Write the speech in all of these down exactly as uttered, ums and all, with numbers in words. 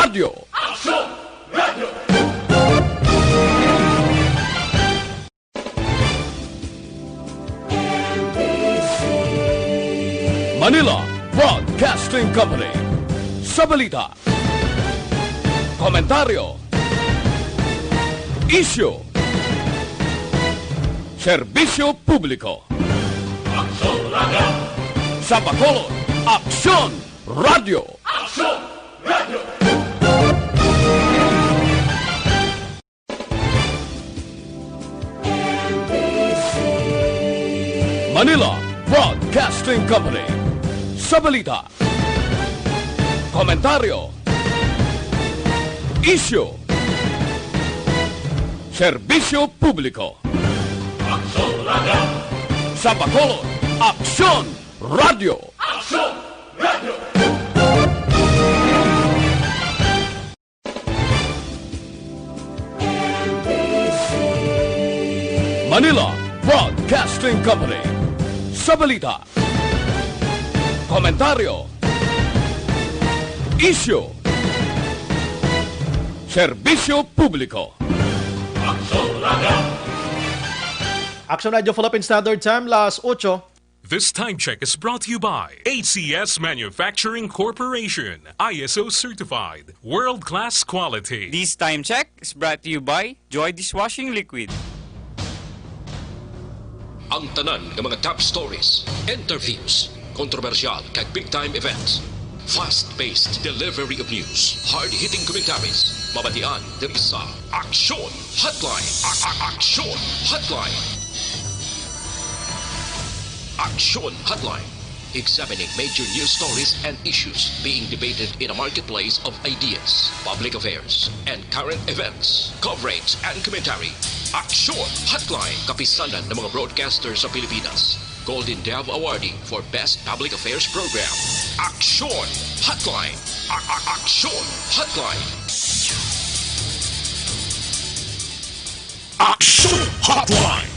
Radyo. Aksyon Radyo. Manila Broadcasting Company. Sa balita, komentaryo, isyu, serbisyo publiko. Aksyon Radyo. Sa Bacolod, Aksyon Radyo. Aksyon Radyo. Manila Broadcasting Company. Sa balita, komentaryo, isyu, serbisyo publiko. Aksyon Radyo. Sa Bacolod, Aksyon Radyo. Aksyon Radyo. Manila Broadcasting Company. Sa balita, komentaryo, isyu, serbisyo publiko. Aksyon Radyo. Aksyon Radyo Philippine Standard Time, las ocho. This time check is brought to you by A C S Manufacturing Corporation, I S O certified, world-class quality. This time check is brought to you by Joy Dishwashing Liquid. Ang tanan nga mga top stories, interviews, kontrobersyal kag big time events, fast-paced delivery of news, hard-hitting commentaries, mabatian diri sa Aksyon Hotline. A- a- Aksyon Hotline. Aksyon Hotline. Examining major news stories and issues being debated in a marketplace of ideas, public affairs, and current events. Coverage and commentary. Aksyon Hotline. Kapisanan ng mga broadcaster sa Pilipinas. Golden Dove Awardee for Best Public Affairs Program. Aksyon Hotline. A- a- Aksyon Hotline. Aksyon Hotline.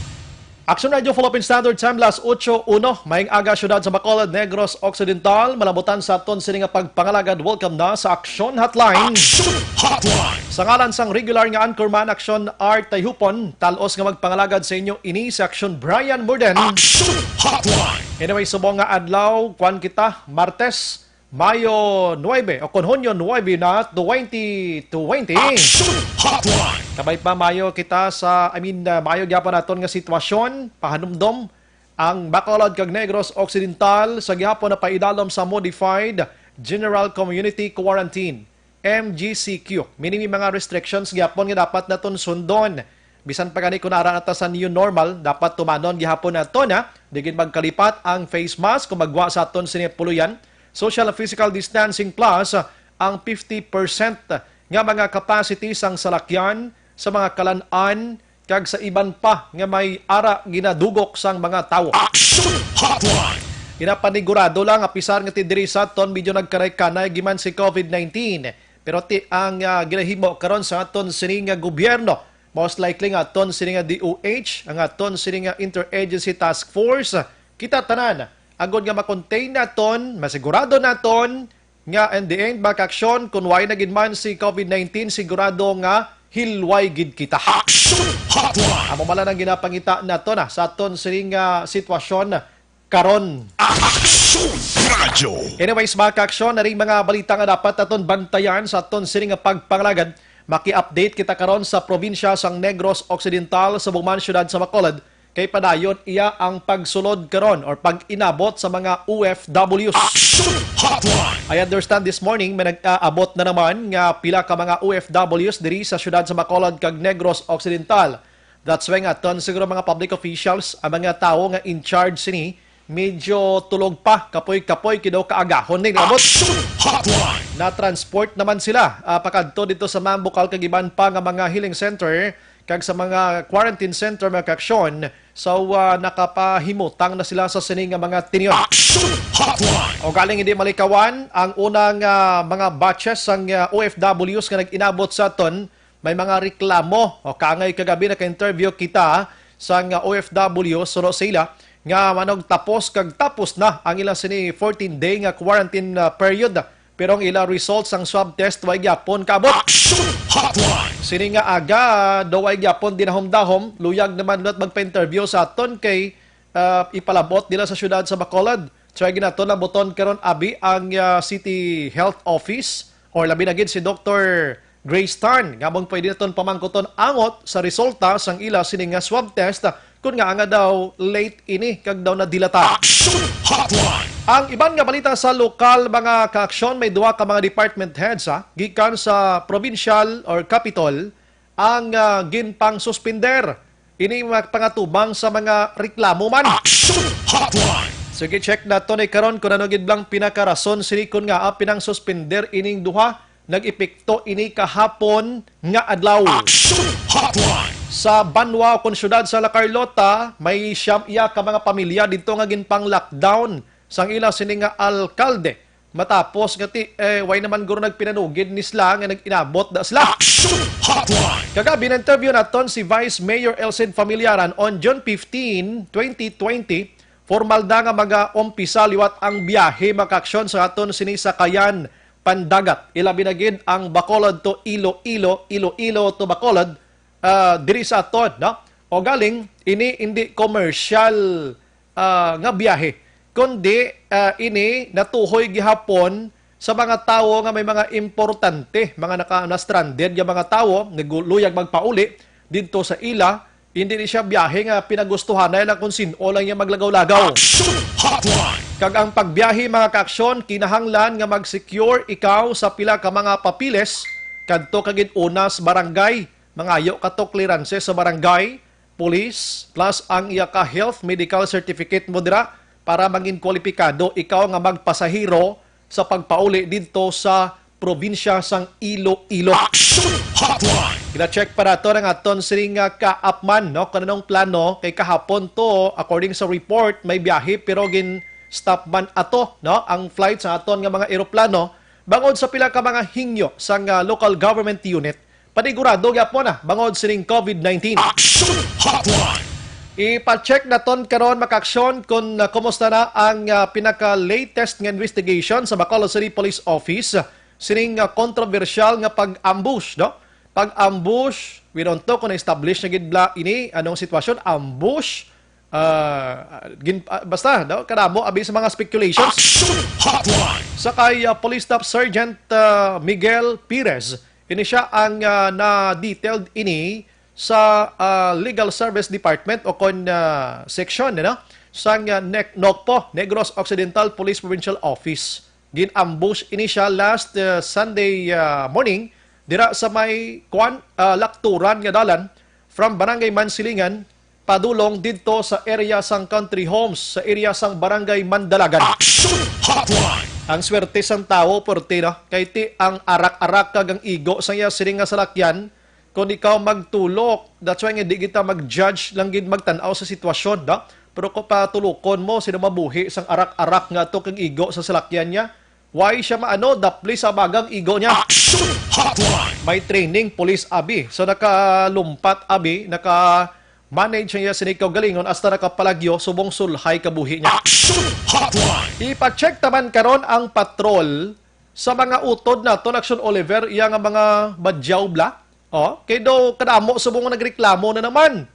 Aksyon Radio Philippine Standard Time, las ocho uno. Maayong aga, siyudad sa Bacolod, Negros Occidental. Malabutan sa aton sini nga pagpangalagad. Welcome na sa Aksyon Hotline. Aksyon Hotline. Sa ngalan sang regular nga anchorman, Aksyon Art Tayhupon, talos nga magpangalagad sa inyo ini si Aksyon Brian Murden. Aksyon Hotline. Anyway, subong nga adlaw, kwan kita, Martes, Mayo nuebe, o kon Hunyo nuebe na, twenty twenty. Action Hotline! Kabay pa, mayo kita sa, I mean, uh, mayo gyapon naton nga sitwasyon, pahanumdom, ang Bacolod kag Negros Occidental sa gihapon na paidalom sa Modified General Community Quarantine, M G C Q. Mini may mga restrictions gyapon nga dapat naton sundon. Bisan pa gani kung ara na ta sa new normal, dapat tumanon gihapon naton, ha. Di gid magkalipat ang face mask kung maggwa sa aton sini puloy-an. Social physical distancing plus ang fifty percent nga mga capacity sang salakyan sa mga kalan-an kag sa iban pa nga may ara ginadugok sang mga tawo. Action Hotline! Ginapanigurado lang, apisar nga ti diri sa aton medyo nagkanay-kanay giman si COVID nineteen, pero ti ang, ah, ginahimo karon sa aton sini nga gobyerno, most likely nga aton sini nga D O H, ang aton sini nga Interagency Task Force, kita tanan agod nga makontain naton, masigurado naton nga in the end, mga kaaksyon, kung way na gid man si COVID nineteen, sigurado nga hilway gid kita. Action Hotline! Amo man lang ang ginapangita nato na sa aton sining, ah, sitwasyon karon. Action Radio! Anyways, mga kaaksyon, naring mga balita nga dapat aton bantayan sa aton sining nga pagpangalagad. Maki-update kita karon sa probinsya sang Negros Occidental, subong man siyudad sa Bacolod, kay padayon iya ang pagsulod karon or pag-inabot sa mga O F Ws. Action Hotline! I understand this morning may nag-aabot na naman nga pila ka mga O F Ws diri sa siyudad sa Bacolod kag Negros Occidental. That's why nga aton siguro mga public officials, ang mga tawo nga in charge sini, medyo tulog pa, kapoy-kapoy, kidaw kaagahon ni abot. Action Hotline! Na-transport naman sila, ah, pakadto dito sa Mambukal kag iban pa nga mga healing center kag sa mga quarantine center, mga kaaksyon. So, ah, nakapahimutang na sila sa sini nga mga tinyon. Action Hotline! O galing hindi malikawan, ang unang, ah, mga batches sang, ah, O F Ws nga nag-inabot sa aton, may mga reklamo. O kaangay kagabi naka-interview kita sang, ah, O F W, suno sila nga manog tapos kag tapos na ang ilang sini fourteen day nga quarantine, ah, period. Pero ang ila results sang swab test way gyapon kaabot. Action Hotline! Sini nga aga, daw way gyapon dinahom-dahom, luyag naman nat magpa-interview sa aton kay ah, ipalabot nila sa siyudad sa Bacolod. Try ginaton na buton karon abi ang ah, City Health Office or labi na gid si Doktor Grace Tan nga among pwede naton pamangkuton angot sa resulta sang ila sini nga swab test, kun nga nga daw late ini kag daw nadilata. Action Hotline! Ang iban nga balita sa lokal, mga kaaksyon, may duha ka mga department heads, ha, gikan sa provincial or capital ang ah, ginpangsuspender ini magpangatubang sa mga reklamo man. Action Hotline! Sige, check nato ni karon kung ano gid lang pinakarason sini kun nga ah, pinangsuspender ining duha. Nag-epekto ini kahapon nga adlaw. Action Hotline! Sa banwa o kon syudad sa La Carlota, may siyam iya ka mga pamilya didto nga ginpang-lockdown sang ila sini nga alkalde. Matapos nga ti, eh, way naman guro nagpinanugid ni sila nga nag-inabot da sila. Action Hotline! Kagabi, na-interview naton si Vice Mayor Elcid Familiaran on June fifteen, twenty twenty. Formal da nga mag-umpisa liwat ang biyahe, mga kaaksyon, sa aton sini sakayan pandagat. Ilabi na gid ang Bacolod to Iloilo, Iloilo to Bacolod, ah, diri sa aton, no? O galing, ini hindi commercial ah, nga biyahe, kundi, ah, ini natuhoy gihapon sa mga tawo nga may mga importante, mga naka, na-stranded nga mga tawo, naguluyag magpauli didto sa ila. Hindi ni siya biyahe nga pinagustuhan na lang kung sin-o lang niya maglagaw-lagaw. Action Hotline! Kag ang pagbiyahe, mga kaaksyon, kinahanglan nga mag-secure ikaw sa pila ka mga papiles kadto kag gid una sa barangay. Mangayo ka to clearance sa barangay, police, plus ang iya ka health medical certificate mo dira para mangin kwalipikado ikaw nga magpasahero sa pagpauli didto sa probinsya sang Iloilo. Action Hotline! Gina-check pa nato ang aton sining nga kaapman, no? Kung anong plano kay kahapon to, according sa report, may biyahe pero gin-stop man ato, no? Ang flight sa aton nga mga eroplano bangod sa pila ka mga hingyo sang ah, local government unit. Panigurado gyapon na bangod sining COVID nineteen. Action Hotline! Ipa-check naton karon, mga kaaksyon, kung ah, kumusta na ang ah, pinaka-latest nga investigation sa Bacolod City Police Office, sining ah, kontrobersyal nga pag-ambush, no? Pag-ambush, we don't know kung na-establish na gid bla ini, anong sitwasyon, ambush, ah, gin, ah, basta, no? Kadamo abi sa mga speculations. Action Hotline! Sa kay ah, Police Staff Sergeant ah, Miguel Perez, ini siya ang ah, na-detailed ini sa ah, Legal Service Department o kon ah, section, no? Sang ah, Nec-, NOCPO, Negros Occidental Police Provincial Office. Gin-ambush ini siya last ah, Sunday ah, morning dira sa may, kuan, ah, Lakturan nga dalan from Barangay Mansilingan padulong didto sa area sang Country Homes, sa area sang Barangay Mandalagan. Action Hotline! Ang swerte sang tawo, porte, no? Kay ti ang arak-arak kag ang igo sa iya sining nga salakyan, kung ikaw magtulok, that's why nga di kita mag-judge lang gid magtan-aw sa sitwasyon, no? Pero kung patulukon mo, sino mabuhi sang arak-arak nga to kag igo sa salakyan niya? Why siya maano, dapli sa bagang igo niya? Action Hotline! May training, police abi. So nakalumpat abi, naka-manage niya sini kaugalingon hasta nakapalagyo, subong sulhay kabuhi niya. Action Hotline! Ipa-check taman karon ang patrol sa mga utod naton, Action Oliver, iya nga mga badyaw bla. Oh, kay daw kadamo subong nga nagreklamo na naman.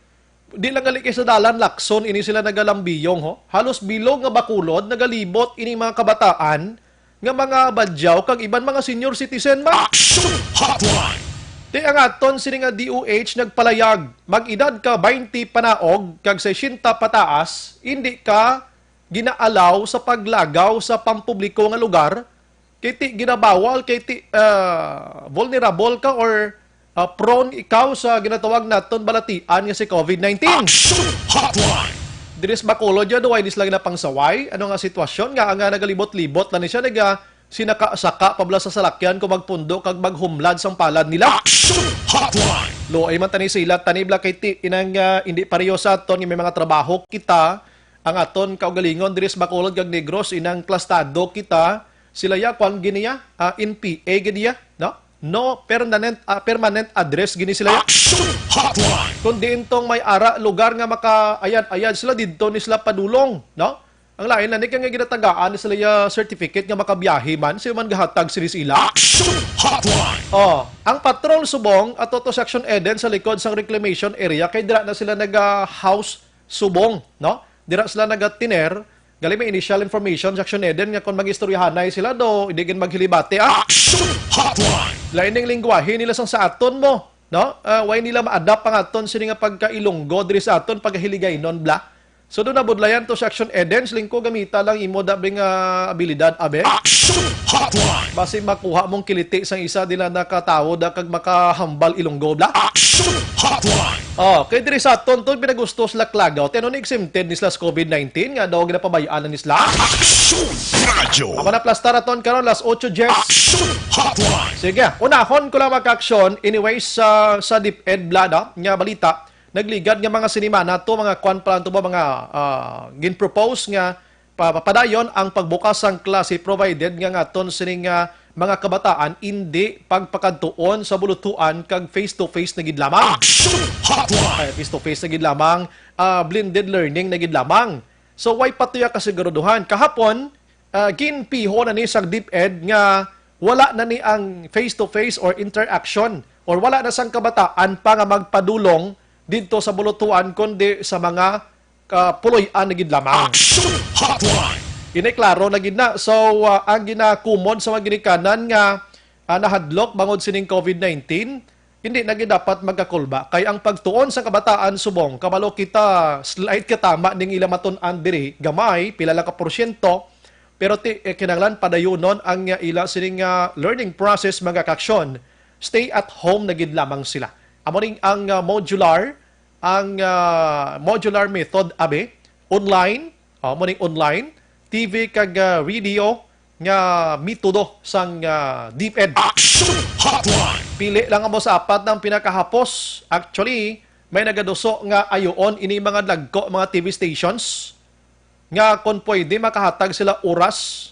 Di lang gali kay sa dalan, Lacson, ini sila nagalambiyong, ho. Halos bilog nga Bacolod nagalibot ini mga kabataan nga mga badyaw kag iban mga senior citizen man. Action Hotline! Ti ang aton sini nga D O H nagpalayag, mag-edad ka twenty panaog kag sesenta pataas, hindi ka ginaalaw sa paglagaw sa pampubliko nga lugar, kay ti ginabawal, kay ti ah, vulnerable ka or ah, prone ikaw sa ginatawag naton balatian nga si COVID nineteen. Action Hotline! Diri sa Bacolod, ya, duway ni sila ginapangsaway. Ano nga sitwasyon nga, nga nagalibot-libot lang ni siya, naga sinaka-saka pa bala sa salakyan kung magpundo kag maghumlad sang palad nila. Action Hotline! Luoy man tani sila, tani bala kay ti inang ah, hindi pareho sa aton nga may mga trabaho kita, ang aton kaugalingon diri sa Bacolod kag Negros, inang plastado kita, sila ya, kwan gini ya, ah, N P A gini ya, no? No permanent, ah, permanent address gini sila ya. Action Hotline! Kung diin tong may ara lugar nga maka-ayad-ayad sila, didto ni sila padulong, no? Ang lain na ni kay nga ginatagaan sila ya certificate nga makabiyahe man, sino man gahatag sini sa ila? Action Hotline! Oh, ang patrol subong ato to sa Action Eden sa likod sang reclamation area kay dira na sila naga-house subong, no? Dira sila nagatiner. Gali may initial information sa Action Eden nga kung mag-istoryahanay sila do, hindi gid maghilibati, ah. Action Hotline! Lain ning lingwahe nila sang sa aton mo, no? Ah, way nila ma-adapt ang aton sini nga pagka-Ilonggo diri sa aton pagkahiligaynon bla. So, doon nabudlayan to sa Action Eden, siling ko gamita lang imo dabi nga abilidad, abe. Action Hotline! Basi makuha mong kiliti sang isa dila nakatawo da kag makahambal Ilonggo bla. Action Hotline! Oh, kay diri sa aton to pinagusto sila klagaw. Tino ni exempted ni sila sa covid nineteen nga daw ginapabay-an na ni sila. Action Radyo! Ako na plastar aton karon las otso diyes. Action Hotline! Sige, unahon ko lang mga ka-action. Anyways, sa, sa DepEd bla, no, nga balita, nagligad nga mga sinimana to, mga kwan pa lang to ba, mga, ah, ginpropose nga pa-, papadayon ang pagbukas sang klase provided nga ngaton sining, ah, mga kabataan indi pagpakadtuon sa bulutuan kag face-to-face na gid lamang. Action Hotline! Ay, face-to-face na gid lamang, ah, blended learning na gid lamang. So, way pa to ya kasiguraduhan. Kahapon, ah, ginpiho na ni sang DepEd nga wala na ni ang face-to-face or interaction or wala na sang kabataan pa nga magpadulong didto sa bulutuan, kundi sa mga kapuloy-an na gid lamang. Action Hotline! Ini klaro na gid na. So, ah, ang ginakumon sa mga ginikanan nga, ah, nahadlok bangod sining covid nineteen, hindi na gid dapat magkakulba. Kay ang pagtuon sa kabataan subong, kabalo kita, slight katama ning ila matun-an diri, gamay, pila lang ka porsyento, pero ti, eh, kinahanglan padayunon ang, ah, ila sining, ah, learning process, mga ka-action. Stay at home na gid lamang sila. Amo ning ang, ah, modular, ang, ah, modular method, abi, online, oh, mo ning online, T V kag, ah, radio nga metodo sang, ah, DepEd. Action Hotline! Pili lang amo sa apat ang pinakahapos. Actually, may nagaduso nga ayoon ini mga dagko, mga T V stations, nga kon pwede makahatag sila oras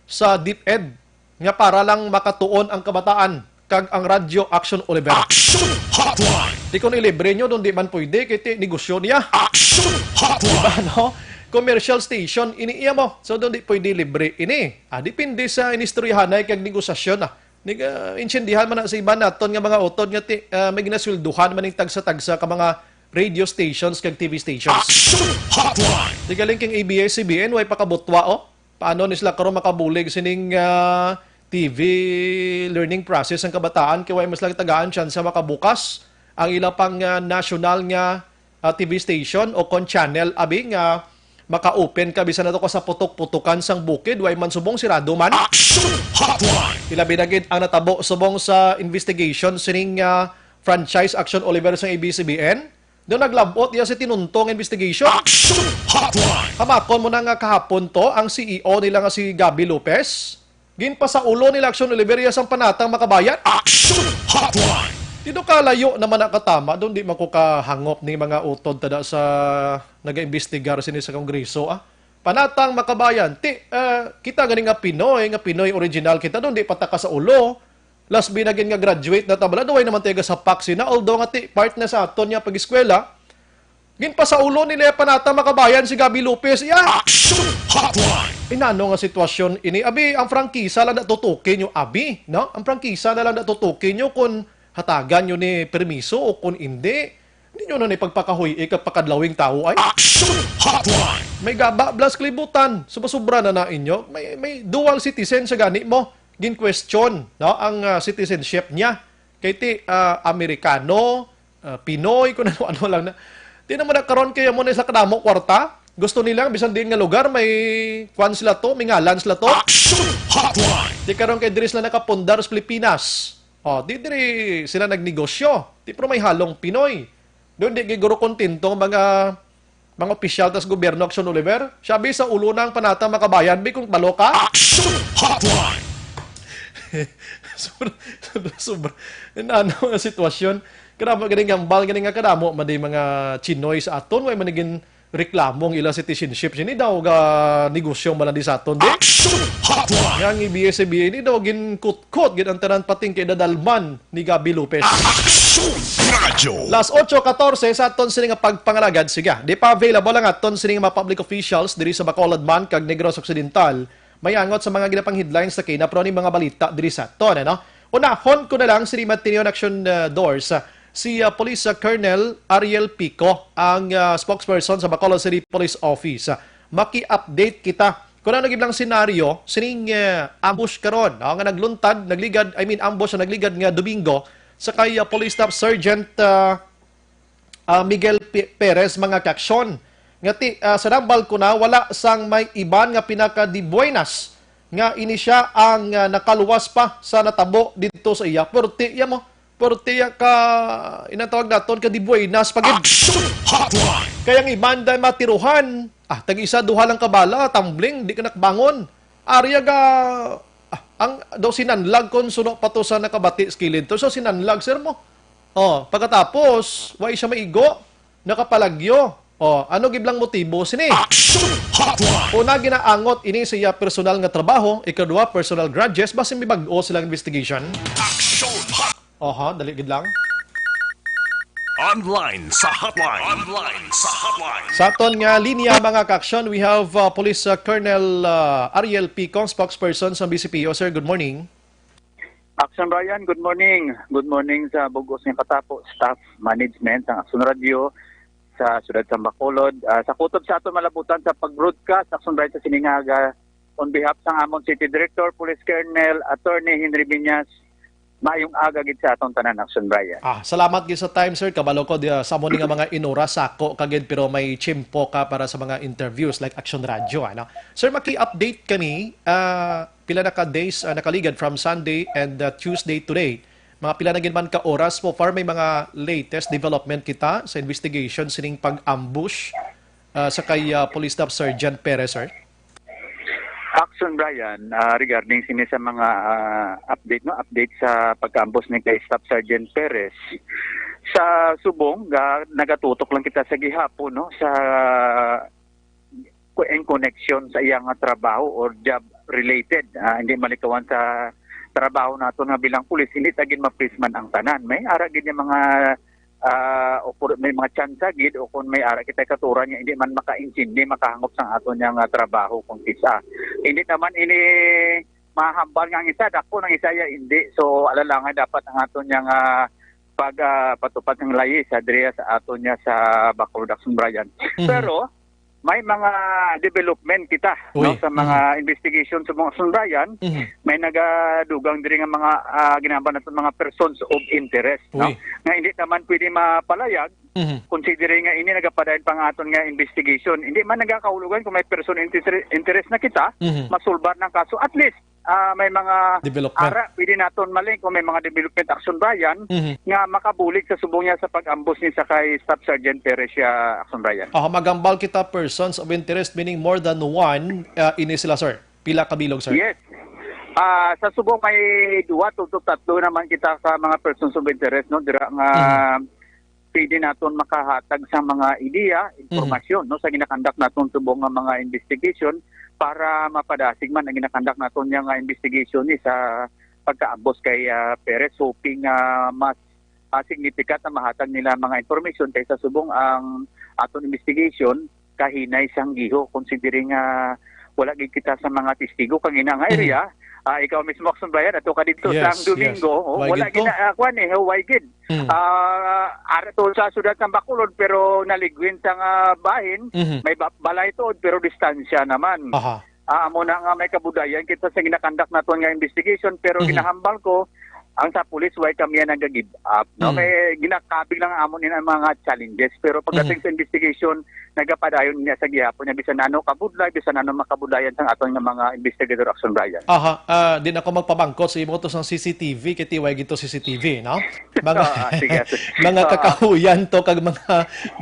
sa DepEd nga para lang makatuon ang kabataan kag ang Radyo Action Oliver. Action Hotline! Di kon ilibre nyo, doon di man pwede, kay ti negosyo niya. Action Hotline! Diba, no? Commercial station, ini iya mo. So, doon di pwede libre ini. Ah, depende sa inistoryahanay kag negosasyon, ah. Nig, ah, intindihan man na sa iban naton nga mga utod nga ti, ah, may ginasweldohan man ning tagsa-tagsa ka mga radio stations kag T V stations. Action Hotline! Di galing king A B S C B N, way pakabutwa, oh. Paano ni sila karon makabulig sining, ah, T V learning process ang kabataan kay way man sila tagaan tsansa makabukas ang ila pang, ah, national nga, ah, T V station o kon channel, abi, nga maka-open ka bisan ato ka sa putok-putukan sang bukid, way man subong sirado man. Action Hotline! Ilabi na gid ang natabo subong sa investigation sining, ah, franchise Action Oliver sang A B S C B N. Daw naglabot iya sa tinuntong investigation. Action Hotline! Hamakon mo na nga kahapon to ang C E O nila nga si Gabby Lopez. Ginpasaulo nila Action Oliver iya sang Panatang Makabayan. Action Hotline! Dito kalayo naman na katama, doon di man ko kahangop ni mga utod tada sa nagaimbestigar sini sa Kongreso, ah. Panatang Makabayan, ti, ah, kita gani nga Pinoy, nga Pinoy original kita, doon di pataka sa ulo. Last bi na gid nga graduate na tabala, duway naman tayo sa paksi na. Although nga ti, part na sa aton niya pag-eskwela, ginpasaulo nila Panatang Makabayan si Gabby Lopez. Iya! Action Hotline! Inano nga sitwasyon ini? Abi, ang prangkisa lang natutuki nyo, abi, no? Ang prangkisa na lang natutuki nyo kung hatagan nyo ni permiso o kung hindi. Hindi nyo na ni pagpakahuy-i kag pakadlawing tao ay. Action Hotline! May gaba blas kalibutan. Sobra-sobra na na inyo. May, may dual citizen sa gani mo. Gin-question, no, ang, ah, citizenship niya. Kay ti, ah, Amerikano, ah, Pinoy, kung ano-ano lang na. Di naman na karon kaya mo na sa kadamo kwarta. Gusto nila, bisan diin nga lugar, may kwan sila to, may ngalan sila to. Action Hotline! Di karon kay diri sila nakapundar sa Pilipinas. Oh, di diri sila nagnegosyo. Di pero may halong Pinoy. Doon di giguro kontento ang mga, mga opisyal tas gobyerno Action Oliver. Sabi sa ulo ng Panatang Makabayan, bi kung balo ka. Action Hotline! Sobra, sobra, sobra. Inano nga sitwasyon. Kadamo ganing hambal, ganing nga kadamo, man di mga Chinoy sa aton, way man naging reklamo ang ila citizenship. Sini daw ga negosyo man lang di sa aton, di? Action Hotline! Nga ang A B S-C B N, ini daw ginkutkot gid ang tanan, pating kay dadalman ni Gabby Lopez. Action Radio! Las otso katorse sa aton sini nga pagpangalagad. Sige, di pa available ang aton sini nga mga public officials diri sa Bacolod man kag Negros Occidental. May angot sa mga ginapang headlines sa kina, pero ni mga balita diri sa aton, ano? Unahon ko na lang si Matineo Action, uh, Doors. Si, uh, Police, uh, Colonel Ariel Pico, ang, uh, spokesperson sa Bacolod City Police Office. Uh, maki-update kita kung ano gid lang senaryo sining, uh, ambush karon, no, nga nagluntad, nagligad, I mean, ambush na nagligad nga Domingo sa kay, uh, Police Staff Sergeant, uh, ah, Miguel P-, Perez, mga kaaksyon. Nga ti-, ah, sa nambal ko na, wala sang may iban nga pinakadibuenas nga ini sia ang, ah, nakaluwas pa sa natabo didto sa iya. Perti iya mo, perti iya ka, inatawag naton, ka dibuenas pa gid. Action Hotline! Kay ang iban day matiruhan, ah, tag-isa, duha lang ka bala, tumbling, di ka nakabangon. Ari aga, ah, ang daw sinanlag kon suno pa to sa nakabati sa kilid to. So, sinanlag, sir mo. Oh, pagkatapos, wa siya maigo, nakapalagyo. Oh, ano gid lang motibo sini? Action Hotline! Una, ginaangot ini sa iya personal nga trabaho. Ikadua, personal grudges. Basin may bag-o silang investigation. Action Hot- Oho, dali gid lang. Online sa hotline. Online sa hotline. Sa aton nga linya, mga kaaksyon, we have, uh, Police, uh, Colonel, uh, Ariel Picong, spokesperson sa B C P O. Sir, good morning. Action Brian, good morning. Good morning sa bug-os nga katapo, staff, management sang Action Radio sa siyudad sa Bacolod. Ah, sa kutob sa aton malabutan sa pag-broadcast, Action Brian, sa sining aga, on behalf sang amon City Director, Police Colonel Attorney Henry Viñas, maayong aga gid sa aton tanan, Action Brian. Ah, salamat gid sa time, sir. Kabalo ko, di, ah, sa amo ni nga mga inura, sako ka gid, pero may tiyempo ka para sa mga interviews like Action Radio, ano? Sir, maki-update kami, ah, pila na ka days, ah, nakaligad from Sunday and, ah, Tuesday today. Mga pila na gid man ka oras, so far may mga latest development kita sa investigation sining pag-ambush, ah, sa kay, ah, Police Staff Sergeant Perez, sir? Action, Brian, ah, regarding sini sa mga, ah, update, no, update sa pagka-ambush ni kay Staff Sergeant Perez. Sa subong, ga-, nagatutok lang kita sa gihapon, no, sa ku-, in connection sa iya nga trabaho or job related. Ah, hindi malikawan sa trabaho nato nga bilang pulis, hindi ta gid ma-please man ang tanan. May ara gid nga mga, ah, opor-, may mga tsansa gid, o kung may ara kita katuran nga hindi man makaintindi, makahangop sang aton nga trabaho kung kisa. Hindi naman ini mahambal nga ang isa dako, ang isa ya hindi. So, alalangay dapat ang aton nga pag, ah, patupad sang layis sa diri sa aton nga sa Bacolod, Action Brian. Mhm. Pero may mga development kita, Uy, no, sa mga mhm. investigation sa mga Action Brian. Mhm. May nagadugang diri nga mga, ah, ginahambal naton mga persons of interest, no? Uy. Nga hindi naman pwede mapalayag, Mhm. considering nga ini nagapadayon pa nga aton nga investigation. Hindi man nagakahulugan kung may person inter-, interest na kita, Mhm. masulbar ng kaso. At least, ah, may mga Development. ara, pwede naton maling kung may mga development, Action Brian, Mhm. nga makabulig sa subong niya sa pag-ambush ni sa kay Staff Sergeant Perez siya, Action Brian. Aha, magambal kita persons of interest, meaning more than one, ah, ini sila, sir. Pila ka bilog, sir? Yes. Ah, sa subong may duha to, to tatlo naman kita sa mga persons of interest, no? Dira nga Mhm. pwede naton makahatag sa mga ideya, Mhm. impormasyon, no, sa ginakandak naton subong nga mga investigation para mapadasig man ang ginakandak naton nga, nga investigation ni sa pagkaabos kay, ah, Perez, hoping nga mas, ah, significant na mahatag nila mga information kaysa subong ang aton investigation kahinay sang giho, considering nga wala gid kita sa mga testigo kang ina nga Mhm. area. Ah, ikaw mismo, Action Brian, ato ka dito Yes, sang Domingo, yes. oh, Why wala gid to? gid na, ah, kuwan eh, why gid? Mm. Ah, ara to sa siyudad ng Bacolod, pero naligwin sa nga bahin, Mhm. may ba-, balay tuod, pero distansya naman. Aha. Ah, amo na nga may kabudayan kita sa ginakandak naton nga investigation, pero Mhm. ginahambal ko, ang sa pulis, why kami yan nag-give up, no? Mhm. May ginakabig lang amo ni ang mga challenges, pero pagdating Mhm. sa investigation, nagapadayon niya sa gihapon niya, bisan ano kabudlay, bisan ano makabudayan sang aton nga mga investigator, Action Brian. Aha, ah, di na ako magpamangkot sa imo to sang C C T V, kay tiway gito C C T V, no? Mga, Ah, sige, sige. mga Ah. kakahuyan to, kag mga,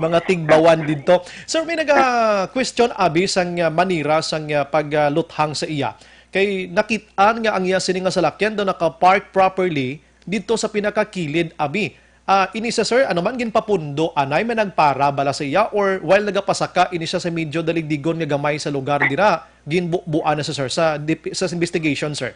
mga tigbawan dito. Sir, may naga-question, abi, sang, ah, manira, sang, ah, pagluthang sa iya. Kay nakit-an nga ang iya sini nga salakyan daw naka-park properly dito sa pinakakilid, abi. Ah, ini sa sir, ano man ginpapundo, anay man nagpara bala sa iya, or while nagapasaka, ini siya sa medyo daligdigon nga gamay sa lugar dira, ginbubuan na sa sir sa dip-, sa investigation, sir?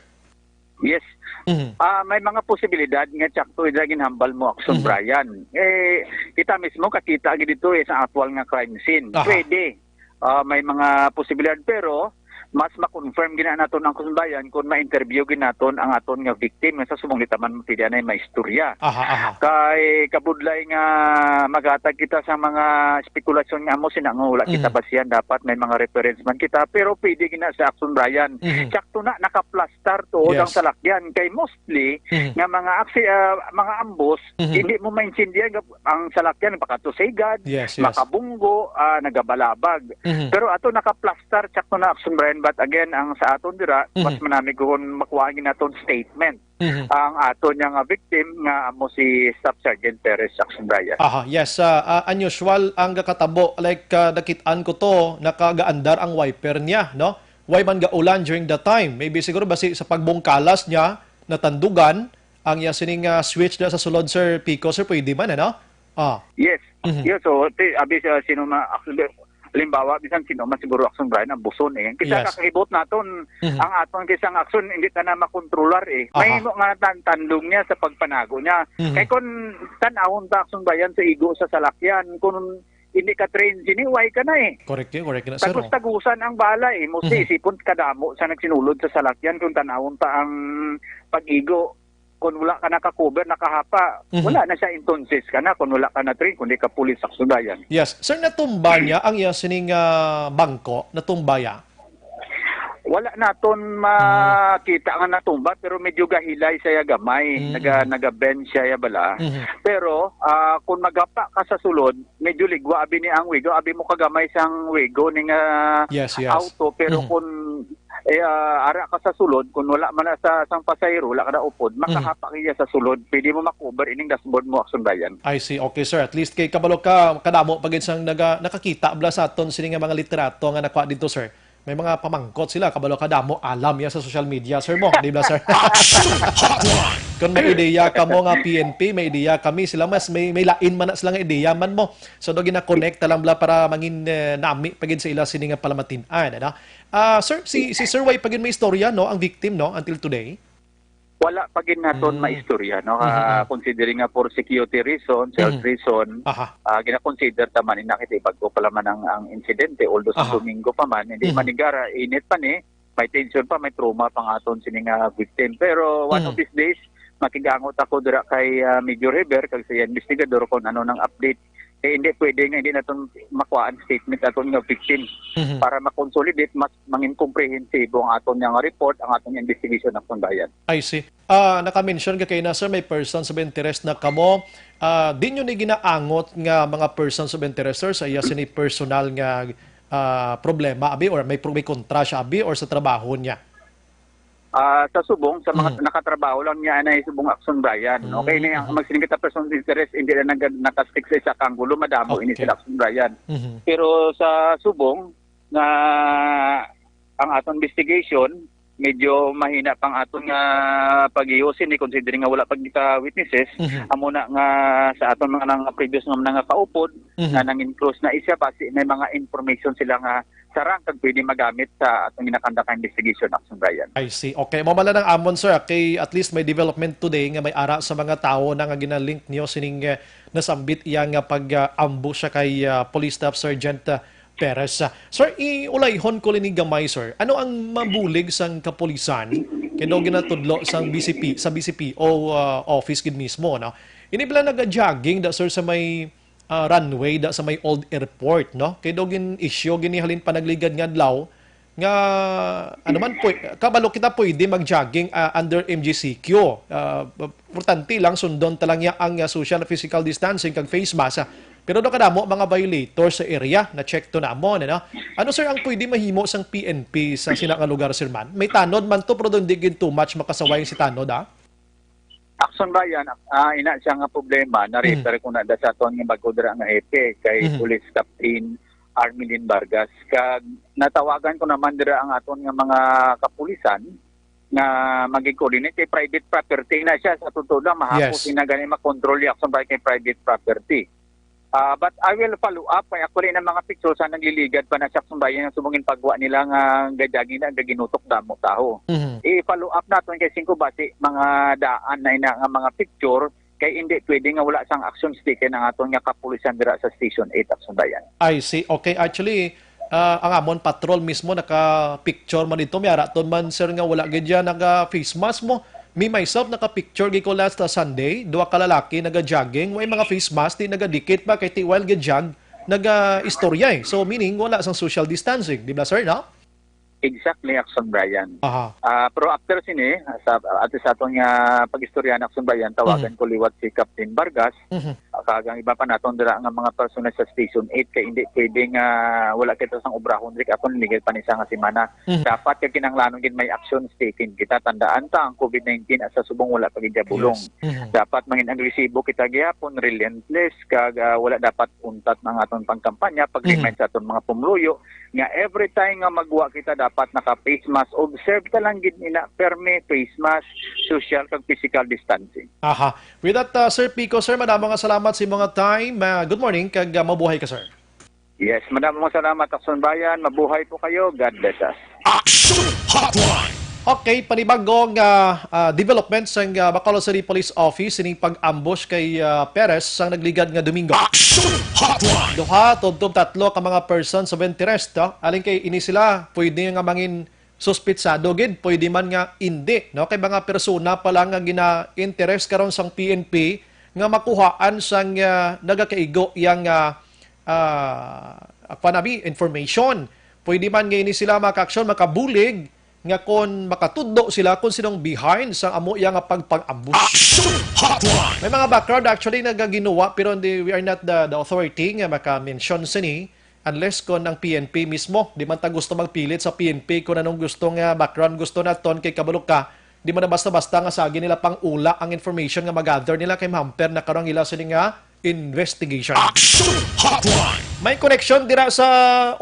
Yes. Mhm. Ah, may mga posibilidad nga tsakto ida ginhambal mo, Action Mhm. Brian. Eh, kita mismo kakita gid dito eh, sa actual nga crime scene. Aha. Pwede. Ah, may mga posibilidad, pero mas ma-confirm gina naton ang Action Brian kung ma-interview gid naton ang aton nga victim nga sa subong di ta man pwede anay maistorya. Aha, aha. Kay kabudlay nga maghatag kita sa mga spekulasyon nga amo sina nga wala kita Mhm. basihan, dapat may mga reference man kita, pero pwede gina sa Action Brian. Mhm. Sakto na, nakaplastar tuod ang Yes. salakyan. Kay mostly, Mhm. nga mga aksi-, ah, mga ambos, Mhm. hindi mo maintindihan nga ang salakyan baka to sigad, Yes, yes. makabunggo, ah, nagabalabag. Mhm. Pero ato nakaplastar, sakto na, Action Brian, but again, ang sa aton dira, Mhm. mas manami kung makuha gid naton statement Mhm. ang aton nga victim nga amo si Staff Sergeant Perez, Action Brian. Aha, yes, ah, ah, unusual ang gakatabo, like, ah, nakit-an ko to, nakagaandar ang wiper niya, no? Way man gaulan during that time. Maybe siguro basi sa pagbungkalas niya, natandugan ang iya sining, ah, switch na sa sulod, Sir Pico, sir, pwede man, ano? Ah. Yes. Mhm. Yes, so, ti-, abi sa sino ma-, actually, halimbawa, bisan sino man siguro, Action Brian, ang buson eh. Kisa Yes. kakahibot naton, Mhm. ang aton kisa nga aksyon, hindi ta na makontrolar eh. Aha. May mo nga tan-, tandong niya sa pagpanago niya. Mhm. Kay kung tanawon ta, Action Brian, sa igo sa salakyan, kung hindi ka train, siniway ka na eh. Correct yun, correct na, sir, oh. Tagus-tagusan ang bala eh. Mostly, Mhm. isipon kadamo sa nagsinulod sa salakyan kung tanawon ta ang pag-igo. Kung wala ka naka-cover, nakahapa, Mhm. wala na siya, entonces ka na kung wala ka na-train, kung di ka pulis, Action Brian. Yes. Sir, natumba niya ang iya sining, ah, bangko? Natumba ya? Wala naton Mm. makita nga natumba, pero medyo gahilay siya gamay. Mm. Naga-, naga-bend siya ya bala. Mhm. Pero, ah, kung magapa ka sa sulod, medyo ligwa abi ni ang wigo. Abi mo kagamay sang wigo ning, ah, Yes, yes. auto, pero Mhm. kung, eh, ah, ara ka sa sulod, kung wala man na sa, sang pasahero, wala ka na upod, Mhm. makahapa ka iya sa sulod. Pwede mo ma-cover ining dashboard mo, Action Brian. I see. Okay, sir. At least kay kabalo ka, kadamo pa gid sang naga-, nakakita bala sa aton sini nga mga litrato nga nakuha dito, sir. May mga pamangkot sila, kabalo ka damo, alam ya sa social media, sir mo, di ba, sir? Action Hotline! Kung may ideya ka mo nga P N P, may ideya kami, sila mas may, may lain man na sila nga ideya man mo. So, do gina-connect lang bala para mangin, eh, nami pa gid sa ila sini nga palamatin-an, ano? Ah, sir, si, si Sir Y pa gid may istorya, no? Ang victim, no? Until today. Wala pa gid naton Mm. maistorya, no? Mhm, Ah, mhm. Considering nga for security reason, health Mhm. reason, Aha. ah, gina-consider ta man, ina, kay bag-o pa lamang ang, ang insidente, although sa Aha. Domingo pa man, hindi Mhm. manigara, init pa ni, may tension pa, may trauma pa nga aton sini nga victim. Pero one of Mhm. these days, makigangot ako dira kay, ah, Major Heber, kag sa iya investigador kung ano nang update. Eh, hindi pwede nga hindi naton makuha ang statement aton nga victim Mhm. para ma-consolidate, mas mangin komprehensibo ang aton nga report, ang aton investigation, Action Brian. I see. Ah, naka-mention ka kay na, sir, may persons of interest na kamo. Ah, di nyo ni ginaangot nga mga persons of interest, sir, sa iya sini personal nga, ah, problema, abi, or may pro-, may kontra siya, abi, or sa trabaho niya? Ah, sa subong, sa mga Mm. nakatrabaho lang niya, anay subong, Action Brian. Okay, Mm, na ang mhm. magsiling kita persons of interest, hindi na nag-, nakastick sa isa ka anggulo, madamo ini Okay. sila, Action Brian. Mhm. Pero sa subong, nga ang aton investigation, medyo mahina pang aton nga pag-iusin, eh, considering nga wala pa kita witnesses, Mhm. amo na nga sa aton mga nang previous nga mga kaupod, Mhm. nga nang-enclose na isya, basi may mga information sila nga sarang kag pwede magamit sa aton ginakandak nga investigation, Action Brian. I see. Okay, mao man lang ang amon, sir, kay at least may development today nga may ara sa mga tawo na nga ginalink niyo sining, eh, nasambit iya nga pag, ah, ambush siya kay, ah, Police Staff Sergeant, ah, Perez. Ah, sir, iulayhon ko lini gamay, sir. Ano ang mabulig sang kapulisan kay daw ginatudlo sang B C P, sa B C P O, ah, office gid mismo, no? Ini bala naga-jogging da, sir, sa may, ah, runway da sa may old airport, no? Kay daw gin-issue gini halin pa nagligad nga adlaw nga, ano man, pwe-, kabalo kita pwede mag-jogging, ah, under M G C Q. Ah, importante lang, sundon ta lang ya ang, ah, social physical distancing kag face mask, ah. Pero daw kadamo mga violators sa area, na-check to namon, ano? Ano, sir, ang pwede mahimo sang P N P sa sina nga lugar, sir, man? May tanod man to, pero daw hindi gid too much makasaway si tanod, ah? Action Brian, ah, ina siya nga problema, na-refer Mm. ko na da sa aton nga bag-o dira nga hepe, kay Mhm. Police Captain Armelin Vargas. Kag natawagan ko naman dira ang aton nga mga kapulisan, nga maging coordinate kay private property na siya. Sa totoo lang, mahapos Yes. na gani makontrol yung action by kay private property. Ah, but I will follow up. Kaya actually, ng mga pictures ang nagliligad pa na sa action by yung sumungin pagwa nila nga gajagi na gaginutok damo taho. Mhm. I-follow up natin kay singko basi mga daan na ina nga mga picture kay hindi pwede nga wala sang actions taken ang aton nga kapulisan dira sa Station eight, Action Bayan. I see. Okay, actually, ah, ang amon patrol mismo naka-picture man dito. May araton man, sir, nga wala gid dyan naga-face mask mo. Me, myself, naka-picture gid ko last, ah, Sunday. Duha ka lalaki naga-jogging. Way mga face mask, di nagadikit ba? Kay ti while gid jog, naga-istorya eh. So, meaning, wala sang social distancing. Di ba, sir, no? Exactly, Action Brian. Aha. Ah, pero after sini, sa, at sa aton nga pag-istorya na Action Brian, tawagan Mhm. ko liwat si Captain Vargas, Mhm. ah, kag ang iba pa naton dira nga mga personal sa Station eight, kay hindi pwede nga wala kita sang obrahon, Rick, aton ligid pa ni sa nga semana. Mhm. Dapat kay kinahanglanon gid may actions taken. Kita tandaan ta ang covid nineteen sa subong wala pa gid bulong. Yes. Mhm. Dapat mangin agresibo kita gihapon, relentless, kag, ah, wala dapat untat ang aton pangkampanya, pag-remind Mhm. sa aton mga pumuluyo, nga every time nga magwa kita dapat naka-face mask. Observe ta lang gid ina, permi, face mask, social kag physical distancing. Aha. With that, uh, Sir Pico, sir, madamo nga salamat sa imong time. Uh, good morning, kag, uh, mabuhay ka, sir. Yes, madamo nga salamat, Action Bayan. Mabuhay po kayo. God bless us. Action Hotline! Okay, panibago nga, ah, development sang, ah, Bacolod City Police Office sining pag-ambush kay, ah, Perez sang nagligad nga Domingo. Action Hotline! Duha tubtob tatlo ka mga persons of interest, ah. Alin kay ini sila, pwede nga mangin suspitsado gid, pwede man nga indi, no? Kay mga persona pa lang nga gina-interest karon sang P N P nga makuhaan sang, ah, nagakaigo yang, ah, ah, kuwan abi, information. Pwede man nga ini sila mga kaaksyon makabulig nga kon makatudlo sila kung sinong behind sa amo iya nga pagpang-ambush. Action Hotline! May mga background actually nga ginawa, pero hindi, we are not the, the authority nga maka-mention sini unless kon ang P N P mismo. Di man ta gusto magpilit sa P N P kung anong gusto nga background gusto naton, kay kabalo ka, di man na basta-basta nga sagi nila pang-ula ang information nga ma-gather nila kay mahamper na karon ang ila sini nga investigation. Action Hotline! May connection dira sa